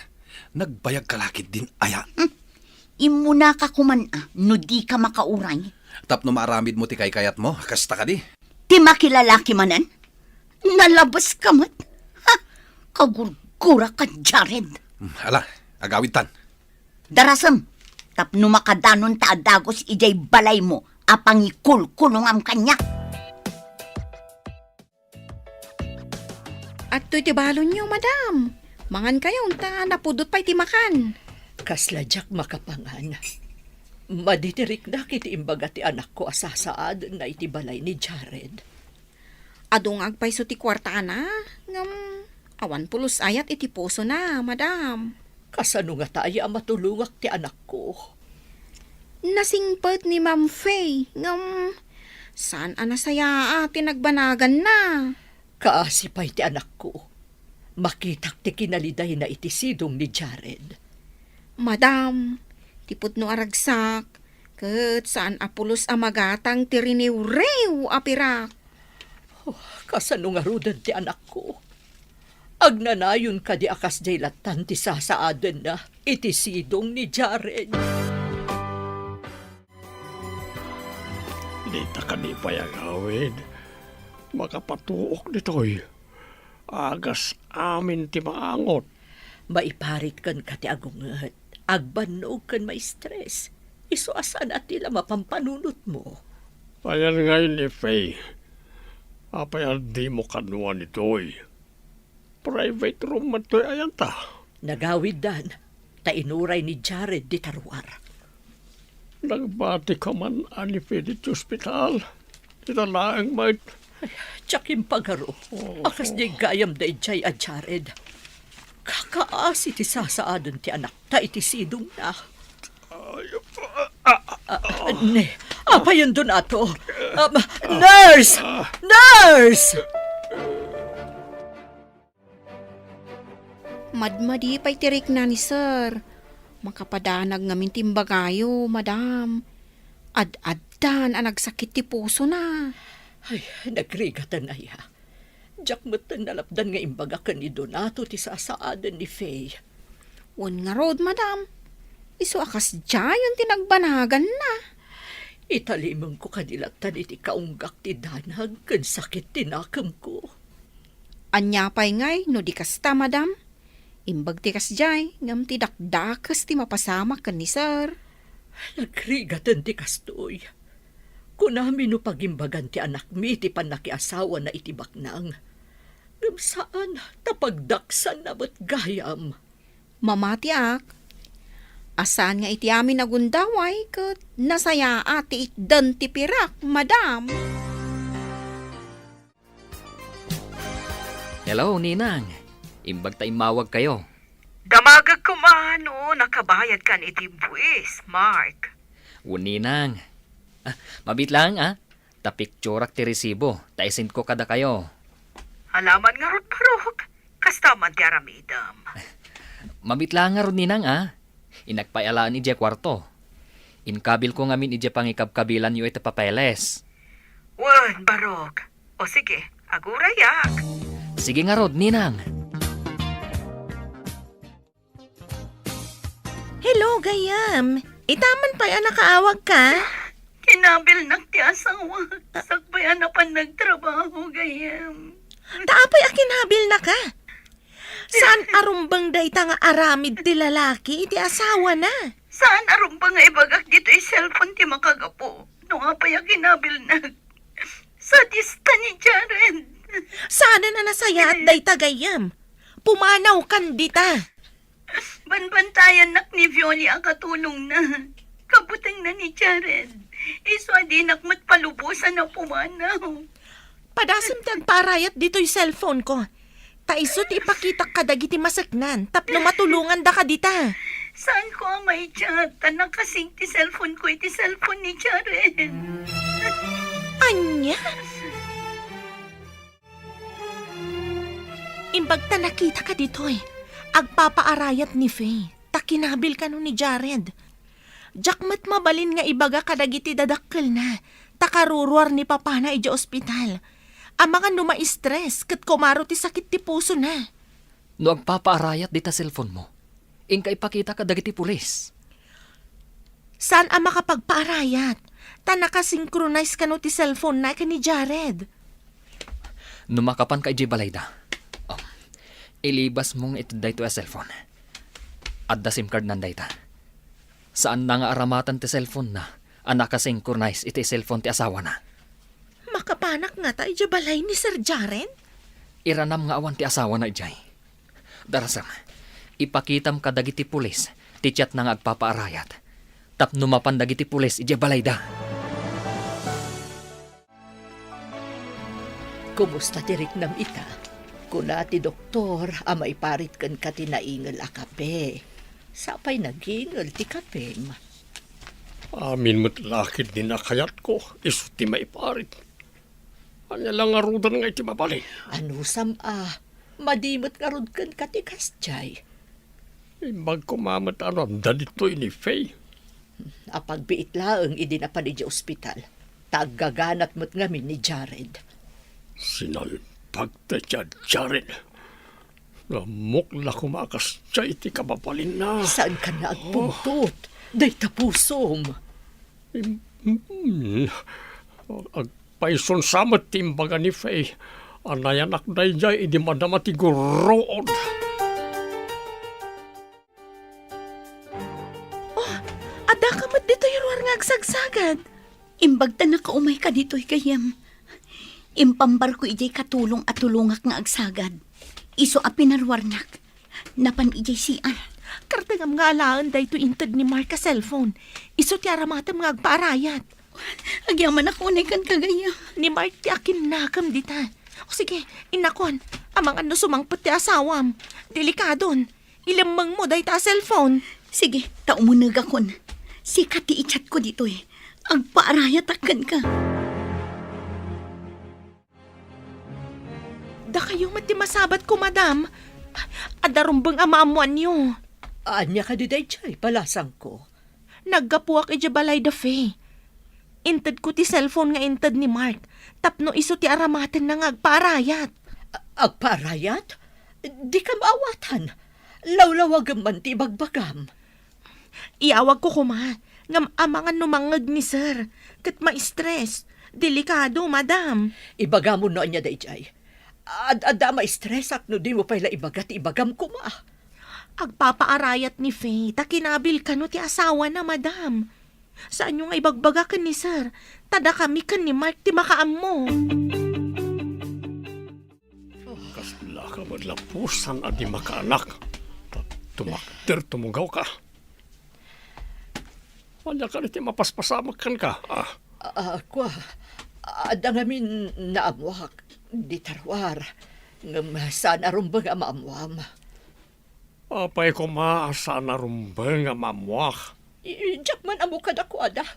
Nagbayagka la ketdin aya? Hmm. Immunaka koman a no dika makauray. Tapno maaramidmo ti kaykayatmo, kasta kadi? Ti makilalaki manen? Nalabeska met? Ha? Kagurguraka, Jared. Hmm, ala, agawidtan. Darasem, tapno makadanonta a dagus idiay balaymo a pangikulkulongam kaniak. Adtoy ti balonyo, madam. Mangankayon ta napudot pay ti makan. Kasla diak makapangan. Madi ti riknak iti imbaga ti anakko a sasaadenna iti balay ni Jared. Adu nga agpayso ti kuartana, ngem awan pulos ayat iti pusona, madam. Kasano ngata aya a matulongak ti anakko? Nasingpet ni Ma'am Faye, ngem saan a nasayaat ti nagbanaganna. Kaasi pay ti anakko. Makitak ti kinalidayna iti sidong ni Jared. Madam, ti pudno a ragsak, ket saan a pulos a magatang ti riniwriw a pirak. Oh, kasano ngaruden ti anakko? Agnanayon kadi a kasdiay lattan ti sasaadenna iti sidong ni Jared? Dita kadi pay agawid. Makapatuok ditoy. Agas amin ti maangot. Maiparit kenka ti agunget. Agbannog ken maistres. Isu a saan a ti la mapanpanunotmo. Ayan ngay ni Faye. Apay a dimo kanuan itoy? Private room man toy ayanta. Nagawiddan, ta inuray ni Jared dita ruar. Nagbatika man a ni Faye ditoy ospital? Dita laeng met. Ay, diak impagaro. Oh. A kasdiay gayam daydiay a Jared. Kakaasi ti sasaaden ti anakta iti sidongna. Ay, ah, ah, ah. Ah, ne, apayon, Donato. Um, nurse! Nurse! Madmadi pay ti rikna ni Sir. Makapadanag ngamin ti imbagayo, madam. Ad-addan a nagsakit ti pusona. Ay, nagrigaten aya. Diak metten nalapdan nga imbaga ken ni Donato ti sasaaden ni Faye. Wen ngarud, madam. Isu a kasdiayen ti nagbanaganna. Italimengko kadi lattan iti kaunggak ti danag ken sakit ti nakemko. Ania pay ngay no di kasta, madam? Imbag ti kasdiay, ngem ti dakdakes ti mapasamak ken ni Sir. Nagrigaten ti kastoy. Kunami no pagimbagan ti anakmi ti pannakiasawana iti baknang. Ngem saan ta pagdaksanna met gayam. Mamatiak. A saan nga iti amin a gundaway ket nasayaat ti itdan ti pirak, madam. Hello, Ninang. Imbag ta immawag kayo. Damagek koma no nakabayad kan iti buis, Mark. Wen, Ninang. Ah, mabit lang, ah. Ta picturak ti resibo, ta isend ko kada kayo. Alaman ngarud, Barok. Kasta man ti aramidem. Mabit lang ngarud, Ninang, ah. Innak pay alaen idiay kuarto. Inkabil ko ngamin idiay pangikabkabilan yo iti papeles. Wen, Barok. O sige, agurayak. Sige ngarud, Ninang. Hello, gayam. Itaman pay a nakaawag ka? Kinabilnak ti asawa. Sakbay a napan nagtrabaho, gayam. Ta apay a kinabilnaka? Saan a rumbeng dayta nga aramid ti lalaki iti asawana? Saan a rumbeng nga ibagak ditoy cellphone ti makagapu no apay a kinabilnak? Sadista ni Jared. Saanen a nasayaat dayta, gayam. Pumanawkan dita. Banbantayannak ni Violi a katulongna. Kabutengna ni Jared. Isu a dinak met palubosan a pumanaw. Padasem ti agpaarayat ditoy cellphone ko. Ta isu ti ipakitak kadagiti maseknan tapno matulongandaka dita. Saan ko a maichat ta nakasing ti cellphone ko iti cellphone ni Jared. Ania? Imbag ta nakitaka ditoy, agpapaarayat ni Faye, ta kinabil kano ni Jared. Diak met mabalin nga ibaga kadagiti dadakkelna, ta karuruar ni papana idiay ospital. Amangan no ma-stress ket kumaro ti sakit ti pusona. No agpapaarayat dita cellphone mo, inka ipakita kadagiti pulis. Saan a makapagpaarayat, ta nakasynchronize kano ti cellphone na ken ni Jared. No makapanka idiay balayda, oh, ilibas mo nga iti daytoy a cellphone. Adda SIM card nan dayta. Saan na nga aramatan ti cellphone na a nakasynchronize iti cellphone ti asawana. Makapanak ngata idiay balay ni Sir Jared? Iranam nga awan ti asawana idiay. Darasem, ipakitam kadagiti pulis ti chatna nga agpapaarayat. Tapno mapan dagiti pulis idiay balayda. Kumusta ti riknam ita? Kuna ti doktor a maiparit kenka ti naingel a kape. Sapay nagingel ti kapem. Amin met la ketdi a kayatko, isu ti maiparit. Ania la ngaruden nga iti mabalin? Anusam a, madi met ngarud kenka ti kasdiay. Imbag koma met a no adda ditoy ni Faye. Apagbiit laeng idi napan idiay ospital. Ta aggaganat met ngamin ni Jared. Sinalbag ta idiay Jared. Nammok la koma a kasdiay ti kababalinna. Saankan nga agpungtot? Dayta pusom. Im-, mm, agpayson sa met ti imbaga ni Faye a nayanak daydiay idi madama ti gurruod. Oh, addaka met ditoy ruar nga agsagsagad. Imbag ta nakaumayka ditoy, gayyem. Impambarko idiay katulong a tulongak nga agsagad. Isu a pinaruarnak. Napan idiay C R. Kartengam nga alaen daytoy inted ni Mark a cellphone. Isu ti aramatem nga agpaarayat. Agyamanak unay kenka, gayyem. Ni Mark ti akinnakem dita. O sige, innakon, amangan no sumangpet ti asawam. Delikadon. Ilemmengmo dayta a cellphone. Sige, ta umunegakon. Sika ti i-chatko ditoy. Agpaarayatak kenka. Dakayo met ti masabatko, madam. Adda rumbeng a maammoanyo. Ania kadi daydiay, balasangko? Naggapuak idiay balay da Faye. Intedko ti cellphone nga inted ni Mark tapno isu ti aramatenna nga agpaarayat. A-, agpaarayat? Dika maawatan. Lawlawagem man ti ibagbagam. Iyawagko koma, ngem amangan no mangngeg ni Sir, ket ma-stress. Delikado, madam. Ibagamon no ania daydiay. Ad-adda a ma-stressak no dimo pay la ibaga ti ibagam koma. Agpapaarayat ni Faye ta kinabil kano ti asawana, madam. Saanyo nga ibagbaga ken ni Sir, ta dakami ken ni Mark ti makaammo. Kasla ka met lapusan a di makaanak. Ta-, tumakder, tumugaw ka. Ania kadi ti mapaspasamak kenka, ah? Ah, kua, adda ngamin naammuak, di taruar, ngem saan a rumbeng a maammuam. Apay koma a saan a rumbeng a maammuak? I-, diak man ammo kadakuada.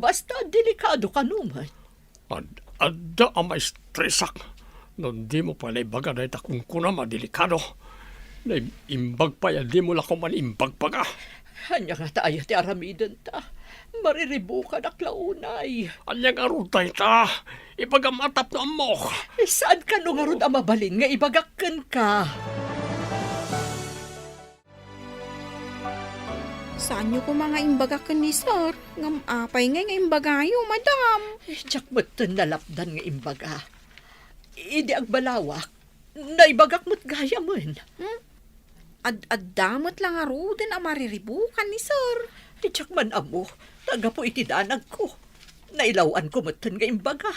Basta delikado kano met. Ad-, adda a maistresak no dimo pay la ibaga dayta kunkunam a delikado. Naimbag pay a dimo la koma imbagbaga. Ania ngata aya ti aramidenta? Mariribukanak la unay. Ania ngarud dayta? Ibagam a tapno ammok. Saan kano ngarud a mabalin nga ibagak kenka? Saanyo koma nga imbagak ken ni Sir, ngem apay ngay nga imbagayo, madam? Eh, diak metten nalapdan nga imbaga. Idi agbalawak, naibagak met gayamen. Hmm? Ad-adda met la ngaruden a mariribukan ni Sir. Diak man ammo, ta gapu iti danagko. Nailaw-anko metten nga imbaga.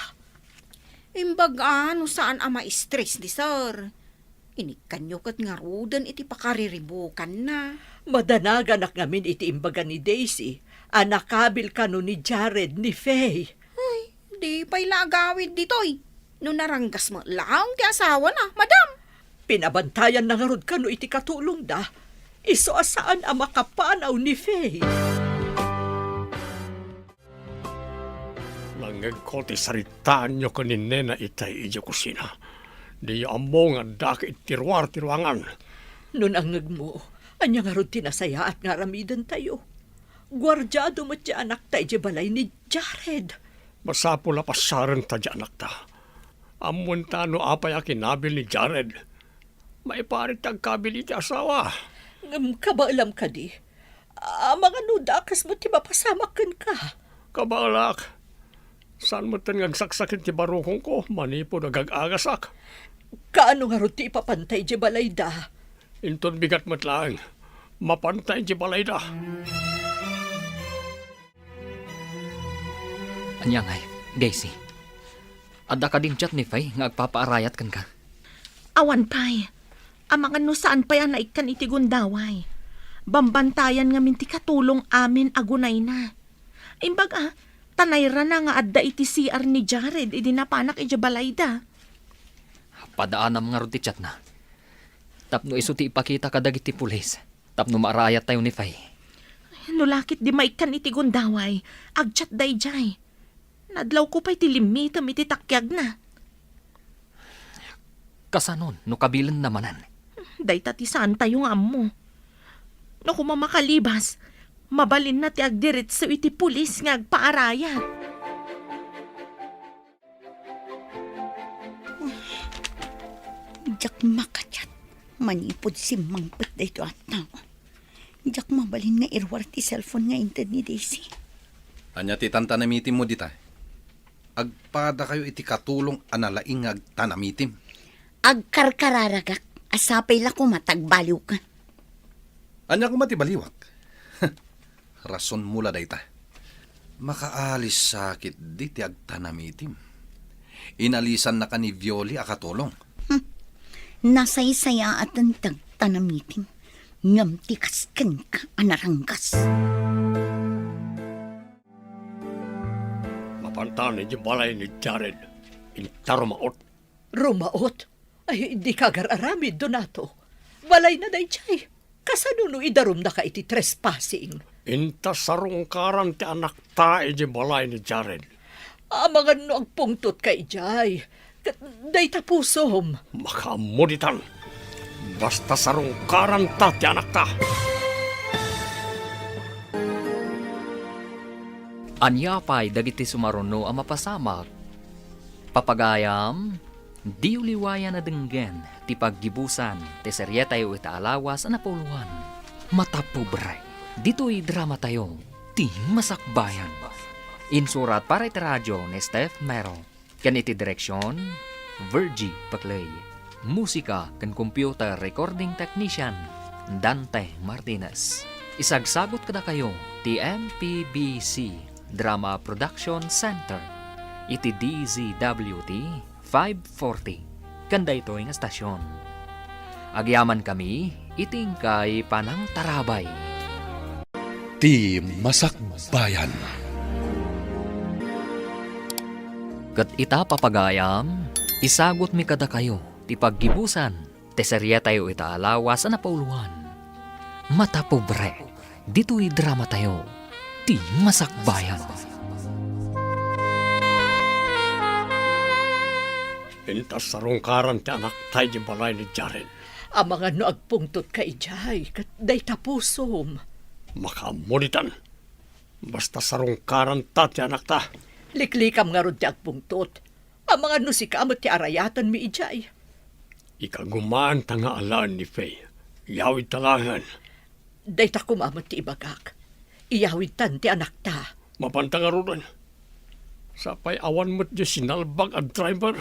Imbaga no saan a ma-stress ni Sir. Inikkanyo ket ngaruden iti pakariribukanna. Madanaganak ngamin iti imbaga ni Daisy a nakabil kano ni Jared ni Faye. Ay, di pay la agawid ditoy. No naranggas met laeng ti asawana, madam. Pinabantayanna ngarud kano iti katulongda. Isu a saan a makapanaw ni Faye. Nangngegko ti saritaanyo ken ni Nena itay idiay kusina. Diyo ammo nga addaak iti ruar ti ruangan. No nangngegmo, ania ngarud ti nasayaat nga aramidentayo? Guardiado met ti anakta idiay balay ni Jared. Masapul a pasiarenta ti anakta. Ammoenta no apay a kinabil ni Jared. Maiparit ti agkabil iti asawa. Ngem kabaelam kadi? Amangan no dakes met ti mapasamak kenka. Kabaelak. Saan metten nga agsaksaken ti barukongko manipud agag-agasak. Kaano ngarud ti ipapantay idiay balayda? Inton bigat met laeng, mapantay idiay balayda. Ania ngay, Daisy? Adda kadin chat ni Faye nga agpapaarayat kenka? Awan pay. Amangan no saan pay a naikkan iti gundaway. Bambantayan ngamin ti katulong amin a gunayna. Imbag a, ta nairana nga adda iti C R ni Jared idi napanak idiay balayda. Padaanam ngarud ti chatna. Tapno isu ti ipakita kadagiti pulis. Tapno maarayattayo ni Faye. No la ket di maikkan iti gundaway, agchat daydiay. Nadlawko pay ti limmitem iti takiagna. Kasanon no kabilenna manen? Dayta ti saantayo nga ammo. No koma makalibas, mabalinna ti agdiretso iti pulis nga agpaarayat. Diak makachat manipud simmangpet daytoy a tao. Diak mabalin nga iruar ti cellphone nga inted ni Daisy. Ania ti tantanamitimmo dita? Agpadakayo iti katulong a nalaing nga agtanamitim. Agkarkararagak a sapay la koma ta agbaliwka. Ania koma ti baliwak? Rasonmo la dayta. Makaalis sa ketdi ti agtanamitim. Inalisannaka ni Violi a katulong. Hmm. Nasaysayaaten ti agtanamitim, ngem ti kas kenka a naranggas. Mapantan idiay balay ni Jared, inta rumaot. Rumaot? Ay, dika agar-aramid, Donato. Balayna daydiay. Kasano no idarumnaka iti trespassing? Inta sarungkaran ti anakta idiay balay ni Jared. Amangan no agpungtotka idiay. Ket dayta pusom. Makaammo ditan. Basta sarungkaranta ti anakta. Ania pay dagiti sumaruno a mapasamak? Papagayam, diyo liwayan a denggen ti paggibusan ti serietayo ita a lawas a napauluan. Mata pobre, ditoy dramatayo, ti Masakbayan. Insurat para iti radio ni Steph Mero. Ken iti direksion, Virgie Paclay. Musika ken computer recording technician, Dante Martinez. Isagsagut kadakayo ti M P B C Drama Production Center iti D Z W T five forty ken daytoy nga stasyon. Agyamankami iti inkay panangtarabay. Ti Masakbayan. Ket ita, papagayam, isagutmi kadakayo ti paggibusan ti serietayo ita a lawas a napauluan. Mata pobre, ditoy dramatayo, Ti Masakbayan. Inta sarungkaran ti anakta idiay balay ni Jared. Amangan no agpungtotka idiay, ket dayta pusom. Makaammo ditan. Basta sarungkaranta ti anakta. Liklikam ngarud ti agpungtot. Amangan no sika met ti arayatenmi idiay. Ikagumaanta nga alaen ni Faye. Iyawidta laengen. Dayta koma met ti ibagak. Iyawidtan ti anakta. Mapanta ngaruden. Sapay awan met diay sinalbag a driver.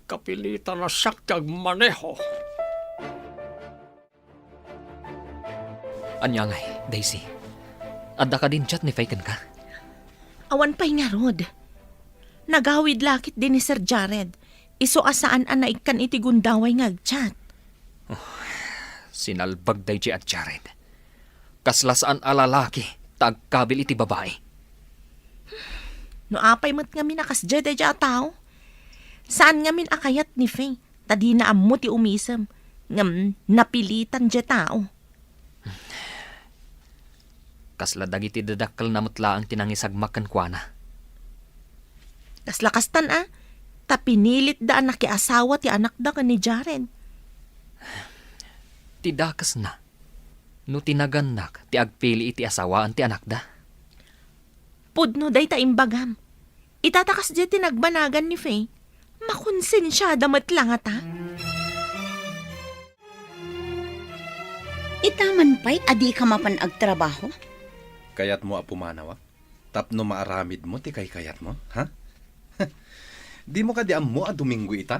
Kapilitan a siak ti agmaneho. Ania ngay, Daisy? Adda kadin chat ni Faye kenka? Awan pay ngarud. Nagawid la ketdi ni Sir Jared. Isu a saan a naikkan iti gundaway nga agchat. Oh, sinalbag daydi a Jared. Kasla saan a lalaki ta agkabil iti babai. No apay met ngamin a kasdiay daydi a tao? Saan ngamin a kayat ni Faye, ta dina ammo ti umisem, ngem napilitan diay tao. Kasla dagiti dadakkelna met laeng ti nangisagmak kenkuana. Kasla kastan a, ta pinilitda a nakiasawa ti anakda ken ni Jared. Ti dakesna, no ti nagannak ti agpili iti asawaan ti anakda. Pudno dayta imbagam. Ita ta kasdiay ti nagbanagan ni Faye, makonsensiada met la ngata. Ita man pay a dika mapan agtrabaho? Kayatmo a pumanawak tapno maaramidmo ti kaykayatmo, ha? Dimo kadi ammo a Domingo ita?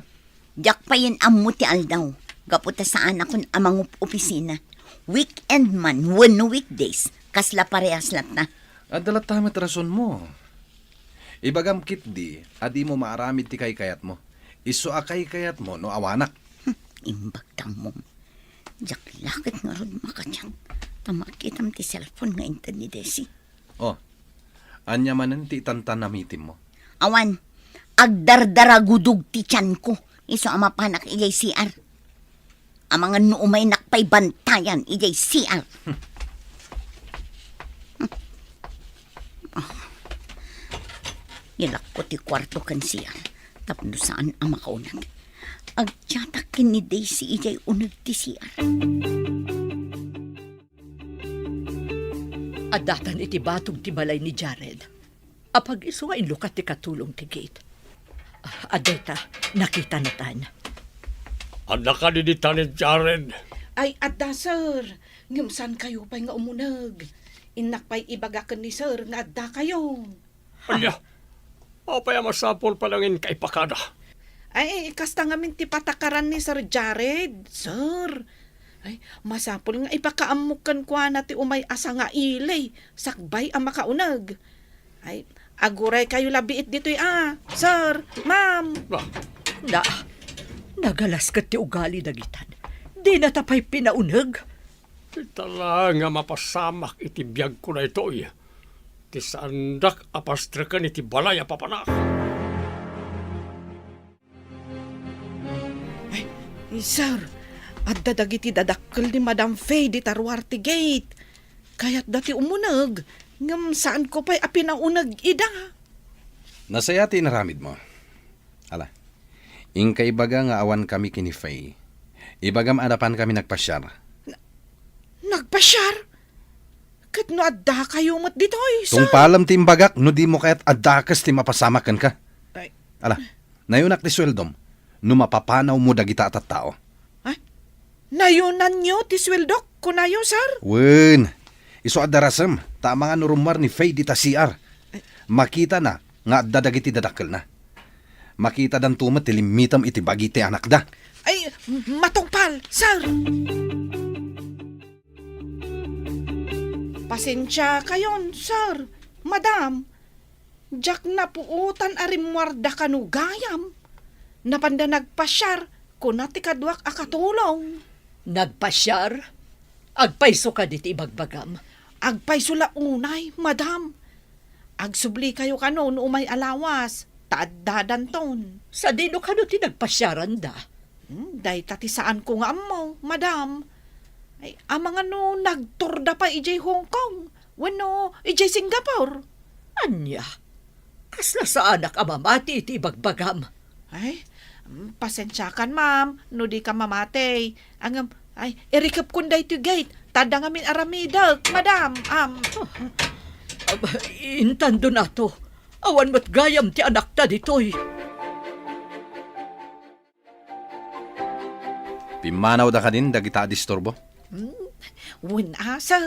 Diak payen ammo ti aldaw, gapu ta saanakon a mangup-opisina. Weekend man wenno weekdays, kasla parehas latta. Adda latta met rasonmo. Ibagam ketdi a dimo maaramid ti kaykayatmo. Isu a kaykayatmo no awanak. Hm, imbag ta ammom. Diak la ket ngarud makachat ta makitam ti cellphone nga inted ni Desi. Oh, ania manen ti itantan a meetingmo? Awan, agdardaragudog ti tianko isu a mapanak idiay C R. Amangan no umaynak pay bantayan idiay C R. Ah, ilakko ti kuarto ken C R tapno saan a makauneg. Agchatak ken ni Daisy idiay uneg ti C R. Addatan iti batog ti balay ni Jared. Apag-isu nga inlukat ti katulong ti gate. Ah, adda ita, nakitanatan. Adda kadi dita ni Jared? Ay, adda, sir. Ngem saankayo pay nga umuneg. Innak pay ibaga ken ni sir nga addakayo. Ania? Apay a masapul pay laeng inka ipakada? Ay, kasta ngamin ti patakaran ni Sir Jared, sir. Ay, masapul nga ipakaammok kenkuana ti umay a sangaili, sakbay a makauneg. Ay, aguraykayo la biit ditoy a, sir, ma'am. Ah. Na, nagalas ket ti ugali dagitan. Dinata pay pinauneg. Ita la nga mapasamak iti biagko daytoy. Ti saandak a pastreken iti balay a papanak. Ay, sir, adda dagiti dadakkel ni Madam Faye dita ruar ti gate. Kayatda ti umuneg, ngem saanko pay a pinauneg ida. Nasayaat ti inaramidmo. Ala, inka ibaga nga awankami ken ni Faye. Ibagam a napankami nagpasiar. Na-, nagpasiar? Ket no addakayo met ditoy, sir? Tungpalem ti imbagak no dimo kayat a dakes ti mapasamak kenka. Ay. Ala, nayonak ti sueldom no mapapanawmo dagita a tattao. Ay, nayonanyo ti sueldok, kunayo, sir? Wen, isu a darasem, ta amangan no rummuar ni Faye dita C R. Makitana nga adda dagiti dadakkelna. Makitadanto met ti limmitem iti bagi ti anakda. Ay, matungpal, sir! Pasensiakayon, sir, madam. Diak napuotan a rimmuarda kano gayam. Napanda nagpasiar, kuna ti kaduak a katulong. Nagpasiar? Agpayso kadi ti ibagbagam? Agpayso la unay, madam. Agsublikayo kano no umay a lawas, ta addadanton. Sadino kano ti nagpasiaranda? Hmm, dayta ti saanko nga ammo, madam. Ay, amangan no nagtourda pay idiay Hong Kong wenno idiay Singapore. Ania? Kasla saanak a mamati iti ibagbagam? Ay, mm, pasensiakan, ma'am, no dika mamati. Ngem, ay, irikepkon daytoy gate, ta adda ngamin aramidek, madam. Am. Aba, intan, Donato, awan met gayam ti anakta ditoy. Pimmanawda kadin dagita a disturbo? Hmm, wen a, sir.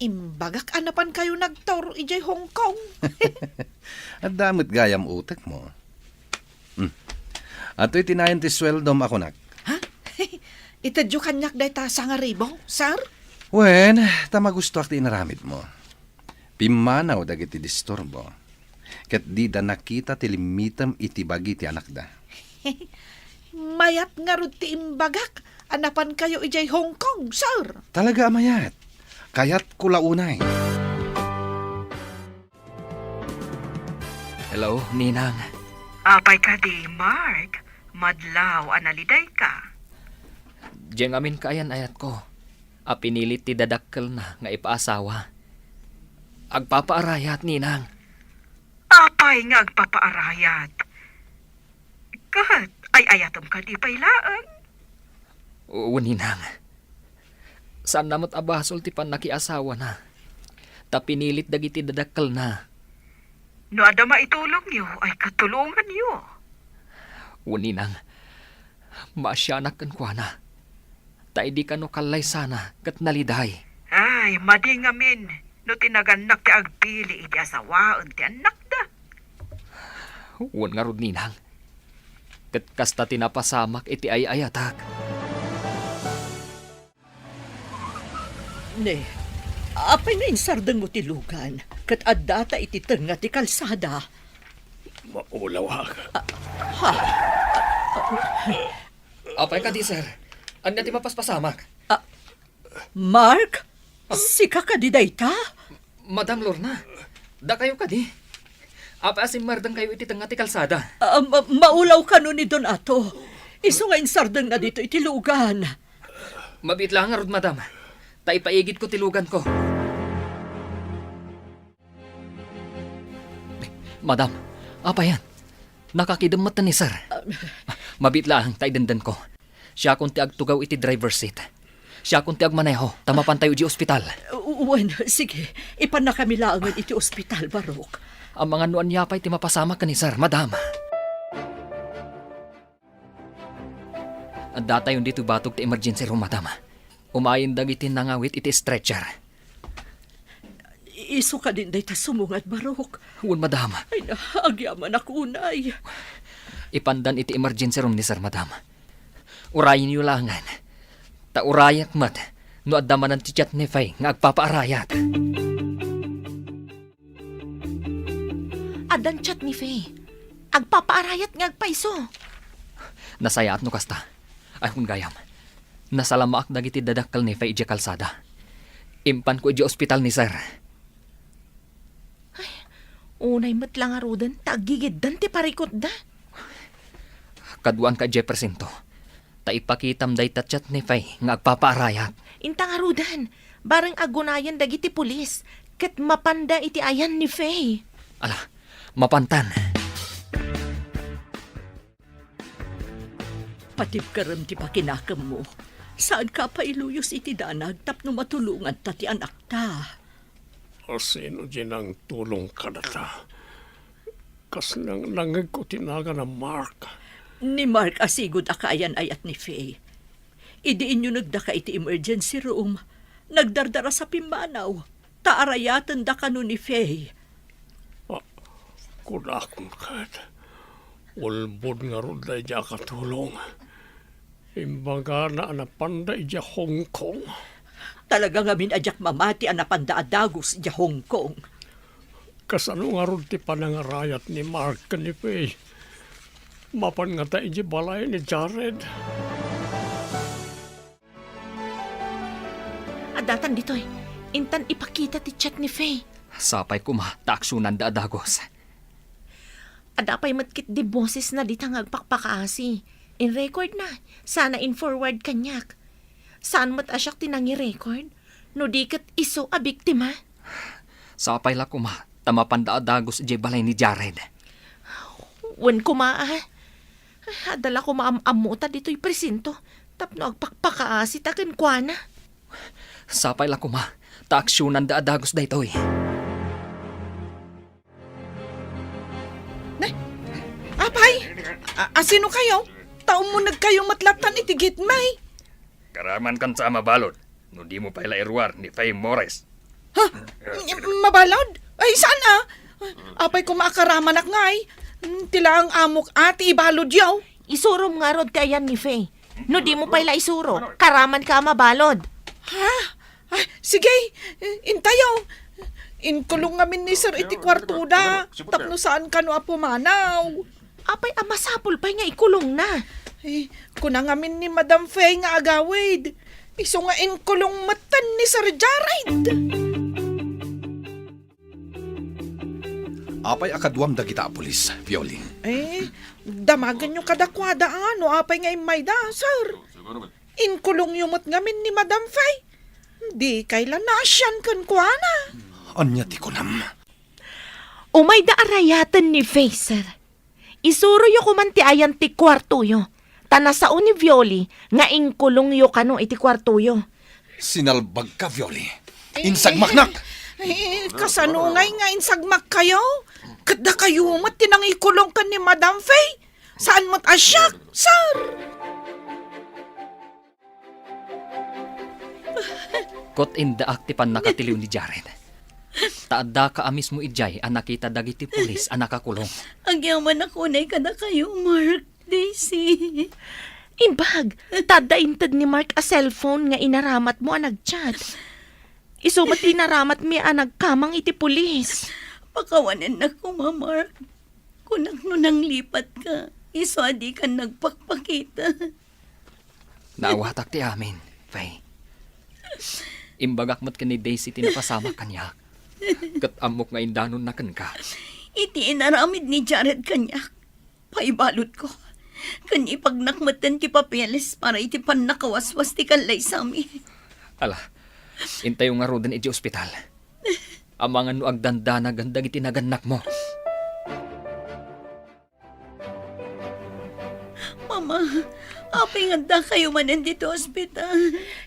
Imbagak a napankayo nagtour idiay Hong Kong. Adda met gayam utekmo. Hmm. Atoy ti nayon ti sueldom a kunak. Ha? Itedyo kaniak dayta sangaribu, sir? Wen, ta magustoak ti inaramidmo. Pimmanaw dagiti disturbo, ket dida nakita ti limmitem iti bagi ti anakda. Mayat ngarud ti imbagak a napankayo idiay Hong Kong, sir. Talaga a mayat. Kayatko la unay. Hello, Ninang. Apay kadi, Mark? Madlaw a nalidayka. Diay ngamin kaayan-ayatko a pinilit ti dadakkelna nga ipaasawa. Agpapaarayat, Ninang. Apay nga agpapaarayat? Ket ay-ayatem kadi pay laeng? Wen, Ninang. Saanna met a basol ti pannakiasawana, ta pinilit dagiti dadakkelna. No adda maitulongyo, ay katulonganyo. Wen, Ninang. Maasianak kenkuana. Ta idi kano kallaysana ket naliday. Ay, madi ngamin no ti nagannak ti agpili iti asawaen ti annakda. Wen ngarud, Ninang. Ket kasta ti napasamak iti ay-ayatak. Ne, apay nga insardengmo ti lugan ket addata iti tengnga ti kalsada? Maulawak. Ah, ha? Apay kadi, sir? Ania ti mapaspasamak? Ah, Mark? Ah. Sika kadi dayta? Madam Lorna, dakayo kadi? Apay a simmardengkayo iti tengnga ti kalsada? Ah, ma-, maulaw kano ni Donato. Isu nga insardengna ditoy iti lugan. Mabiit laeng ngarud, madam. Ta ipaigidko ti luganko. Madam, apayan? Nakakidem met ni sir. Ah. Mabiit laeng ta idendenko. Siakon ti agtugaw iti driver seat. Siakon ti agmaneho, ta mapantayo idiay ospital. U-, wen, sige. Ipannakami laengen iti ospital, Barok. Amangan no ania pay ti mapasamak ken ni sir, madam. Addatayon ditoy batog ti emergency room, madam. Umayen dagiti nangawit iti stretcher. Isu kadin dayta sumungad, Barok? Wen, madam. Ay na, agyamanak unay. Ipandan iti emergency room ni sir, madam. Urayenyo laengen. Ta urayak met no adda manen ti chat ni Faye nga agpapaarayat. Addan chat ni Faye. Agpapaarayat nga agpayso. Nasayaat no kasta. Ay, kun gayam, nasalamaak dagiti dadakkel ni Faye idiay kalsada. Impanko idiay ospital ni sir. Ay, unay met la ngaruden ta aggigiddan ti parikutda. Kaduaanka idiay presinto. Ta ipakitam dayta chat ni Faye nga agpapaarayat. Inta ngaruden, bareng agunayen dagiti pulis, ket mapanda iti ayan ni Faye. Ala, mapantan. Patibkerem ti pakinakemmo. Saanka pay luyos iti danag tapno matulonganta ti anakta. Asino diay nangtulong kadata? Kas nang-, nangngegko ti nagan a Mark. Ni Mark a sigud a kaayan-ayat ni Faye. Idi inyunegdaka iti emergency room, nagdardarasa pimmanaw, ta arayatenda kano ni Faye. Ah, kunakon ket, ulbod ngarud daydi a katulong. Imbagana a napanda idiay Hong Kong. Talaga ngamin a diak mamati a napanda a dagus idiay Hong Kong. Kasano ngarud ti panangarayat ni Mark ken ni Faye? Mapan ngata idiay balay ni Jared? Addatan ditoy. Intan ipakita ti chat ni Faye. Sapay koma ta aksionanda a dagus. Adda pay met ketdi bosesna dita nga agpakpakaasi. In-record na. Sana in-forward kaniak. Saan met a siak ti nangi-record? No di ket isu a biktima? Sapay la koma ta mapanda a dagus idiay balay ni Jared. Wen koma a. Adda la koma am-ammota ditoy presinto tapno agpakpakaasita kenkuana. Sapay la koma ta aksionanda a dagus daytoy. Ne? Apay? A-, asino kayo? Ta ummuneg kayo met lattan iti gitmay. Karamankan sa a mabalud, no dimo pay la iruar ni Faye Morris. Ha? Mabalud? Ay, saan a? Apay koma a karamanak ngay? Ti laeng amok a ti ibaludyo. Isurom ngarud ti ayan ni Faye. No dimo pay la isuro, karamanka a mabalud. Ha? Ah, sige, intayo. Inkulong ngamin ni Sir iti kuartoda, tapno saan kano a pumanaw. Apay a masapul pay nga ikulongna? Eh, kuna ngamin ni Madam Faye nga agawid. Isu nga inkulong metten ni Sir Jared. Apay a kaduam dagita a pulis, Violin? Eh, damagenyo kadakuada a no apay nga immayda, sir. Inkulongyo met ngamin ni Madam Faye. Dikay la naasian kenkuana. Ania ti kunam? Umayda a rayaten ni Faye, sir. Isuroyo koman ti ayan ti kuartoyo, ta nasao ni Violi nga inkulongyo kano iti kuartoyo. Sinalbagka, Violi. Insagmaknak! Eh, kasano ngay nga insagmakkayo? Ket dakayo met ti nangikulong ken ni Madam Faye. Saan met a siak, sir? Ket indaak ti pannakatiliw ni Jared. Ta addaka a mismo idiay a nakita dagiti pulis a nakakulong. Agyamanak unay kadakayo, Mark, Daisy. Imbag, ta adda inted ni Mark a cellphone nga inaramatmo a nagchat. Isu met ti inaramatmi a nagkamang iti pulis. Pakawanennak koma, Mark. Kunak no nanglipatka, isu a dikan nagpakpakita. Naawatak ti amin, Faye. Imbagak met ken ni Daisy ti napasamak kaniak. Ket ammok nga indanonna kenka. Iti inaramid ni Jared kaniak, paibaludko. Ken ipagnak metten ti papeles para iti pannakawaswas ti kallaysami. Ala, intayo ngaruden iti ospital. Amangan no agdandanagan dagiti nagannakmo. Mama, apay nga addakayo manen ditoy ospital?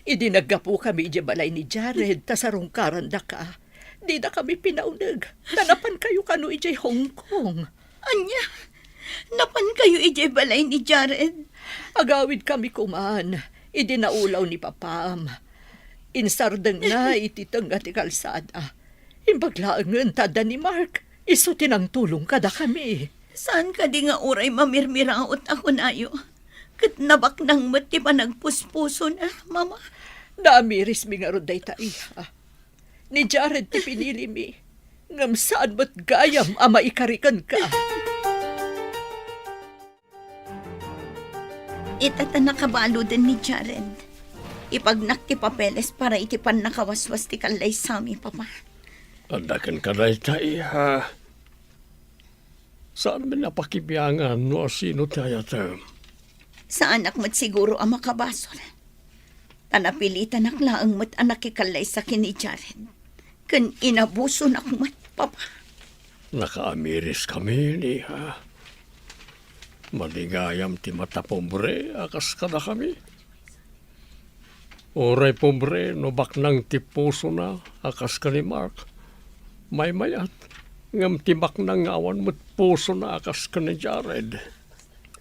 Idi naggapukami idiay balay ni Jared ta sarungkarandaka, didakami pinauneg ta napankayo kano idiay Hong Kong. Ania? Napankayo idiay balay ni Jared? Agawidkami koman idi naulaw ni Papam. Insardengna iti tengnga ti kalsada. Imbag laengen ta adda ni Mark, isu ti nangtulong kadakami. Saan kadi nga uray mamirmiraot a kunayo? Ket nabaknang met ti panagpuspusona, Mama. Naamirismi ngarud dayta, iha. Ni Jared ti pinilimi, ngem saan met gayam a maikari kenka. Ita ta nakabaluden ni Jared. Ipagnak ti papeles para iti pannakawaswas ti kallaysami, Papa. Adda kenka dayta, iha. Saanmi a pakibiangan no asino ti ayatem. Saanak met siguro a makabasol. Ta napilitanak laeng met a nakikallaysa ken ni Jared. Ken inabusonak met, Papa. Nakaamiriskami, iha. Madi gayam ti matapobre a kas kadakami. Uray pobre no baknang ti pusona a kas ken ni Mark. Maymayat, ngem ti baknang nga awan met pusona a kas ken ni Jared.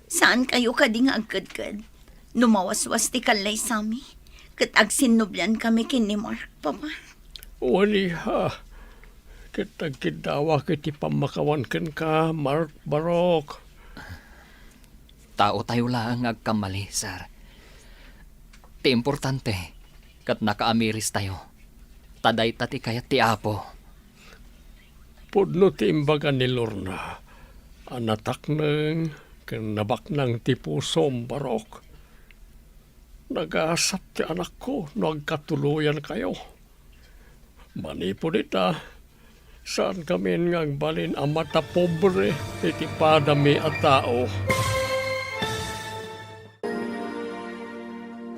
Saan kayo kadi nga agkedked? No mawaswas ti kallaysami, ket agsinnublian kami ken ni Mark, Papa. Wen, iha, ket agkiddawak iti pammakawan kenka, Mark Barok. Taotayo laeng nga agkammali, sir. Ti importante, ket nakaamiristayo. Ta dayta ti kayat ti Apo. Pudno ti imbaga ni Lorna a natakneng ken nabaknang ti pusom, Barok. Nagasat ti anakko no agkatuloyankayo. Manipud ita, saan kamin nga agbalin a matapobre iti padami a tao.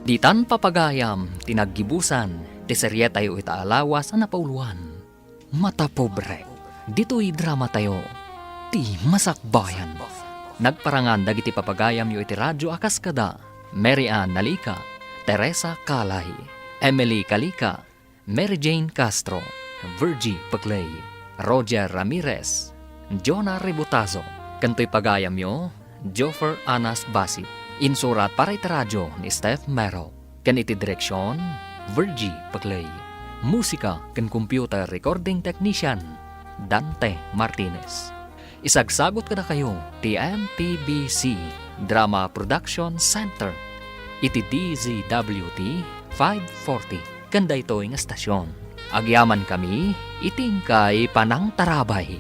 Ditan papagayam ti naggibusan ti serietayo ita a lawas a napauloan, Matapobre. Ditoy dramatayo, ti Masakbayan. Nagparangan dagiti papagayamyo iti radyo a kas kada Mary Ann Nalica, Teresa Calay, Emily Calica, Mary Jane Castro, Virgie Peclay, Roger Ramirez, Jonah Rebotazo, ken toy pagayamyo, Joffer Anas Basit. Insurat para iti radyo ni Steph Mero, ken iti direksion, Virgie Peclay. Musika ken computer recording technician, Dante Martinez. Isagsagut kadakayo ti M P B C Drama Production Center iti D Z W T five forty ken daytoy nga estasion. Agyamankami iti inkay panangtarabay.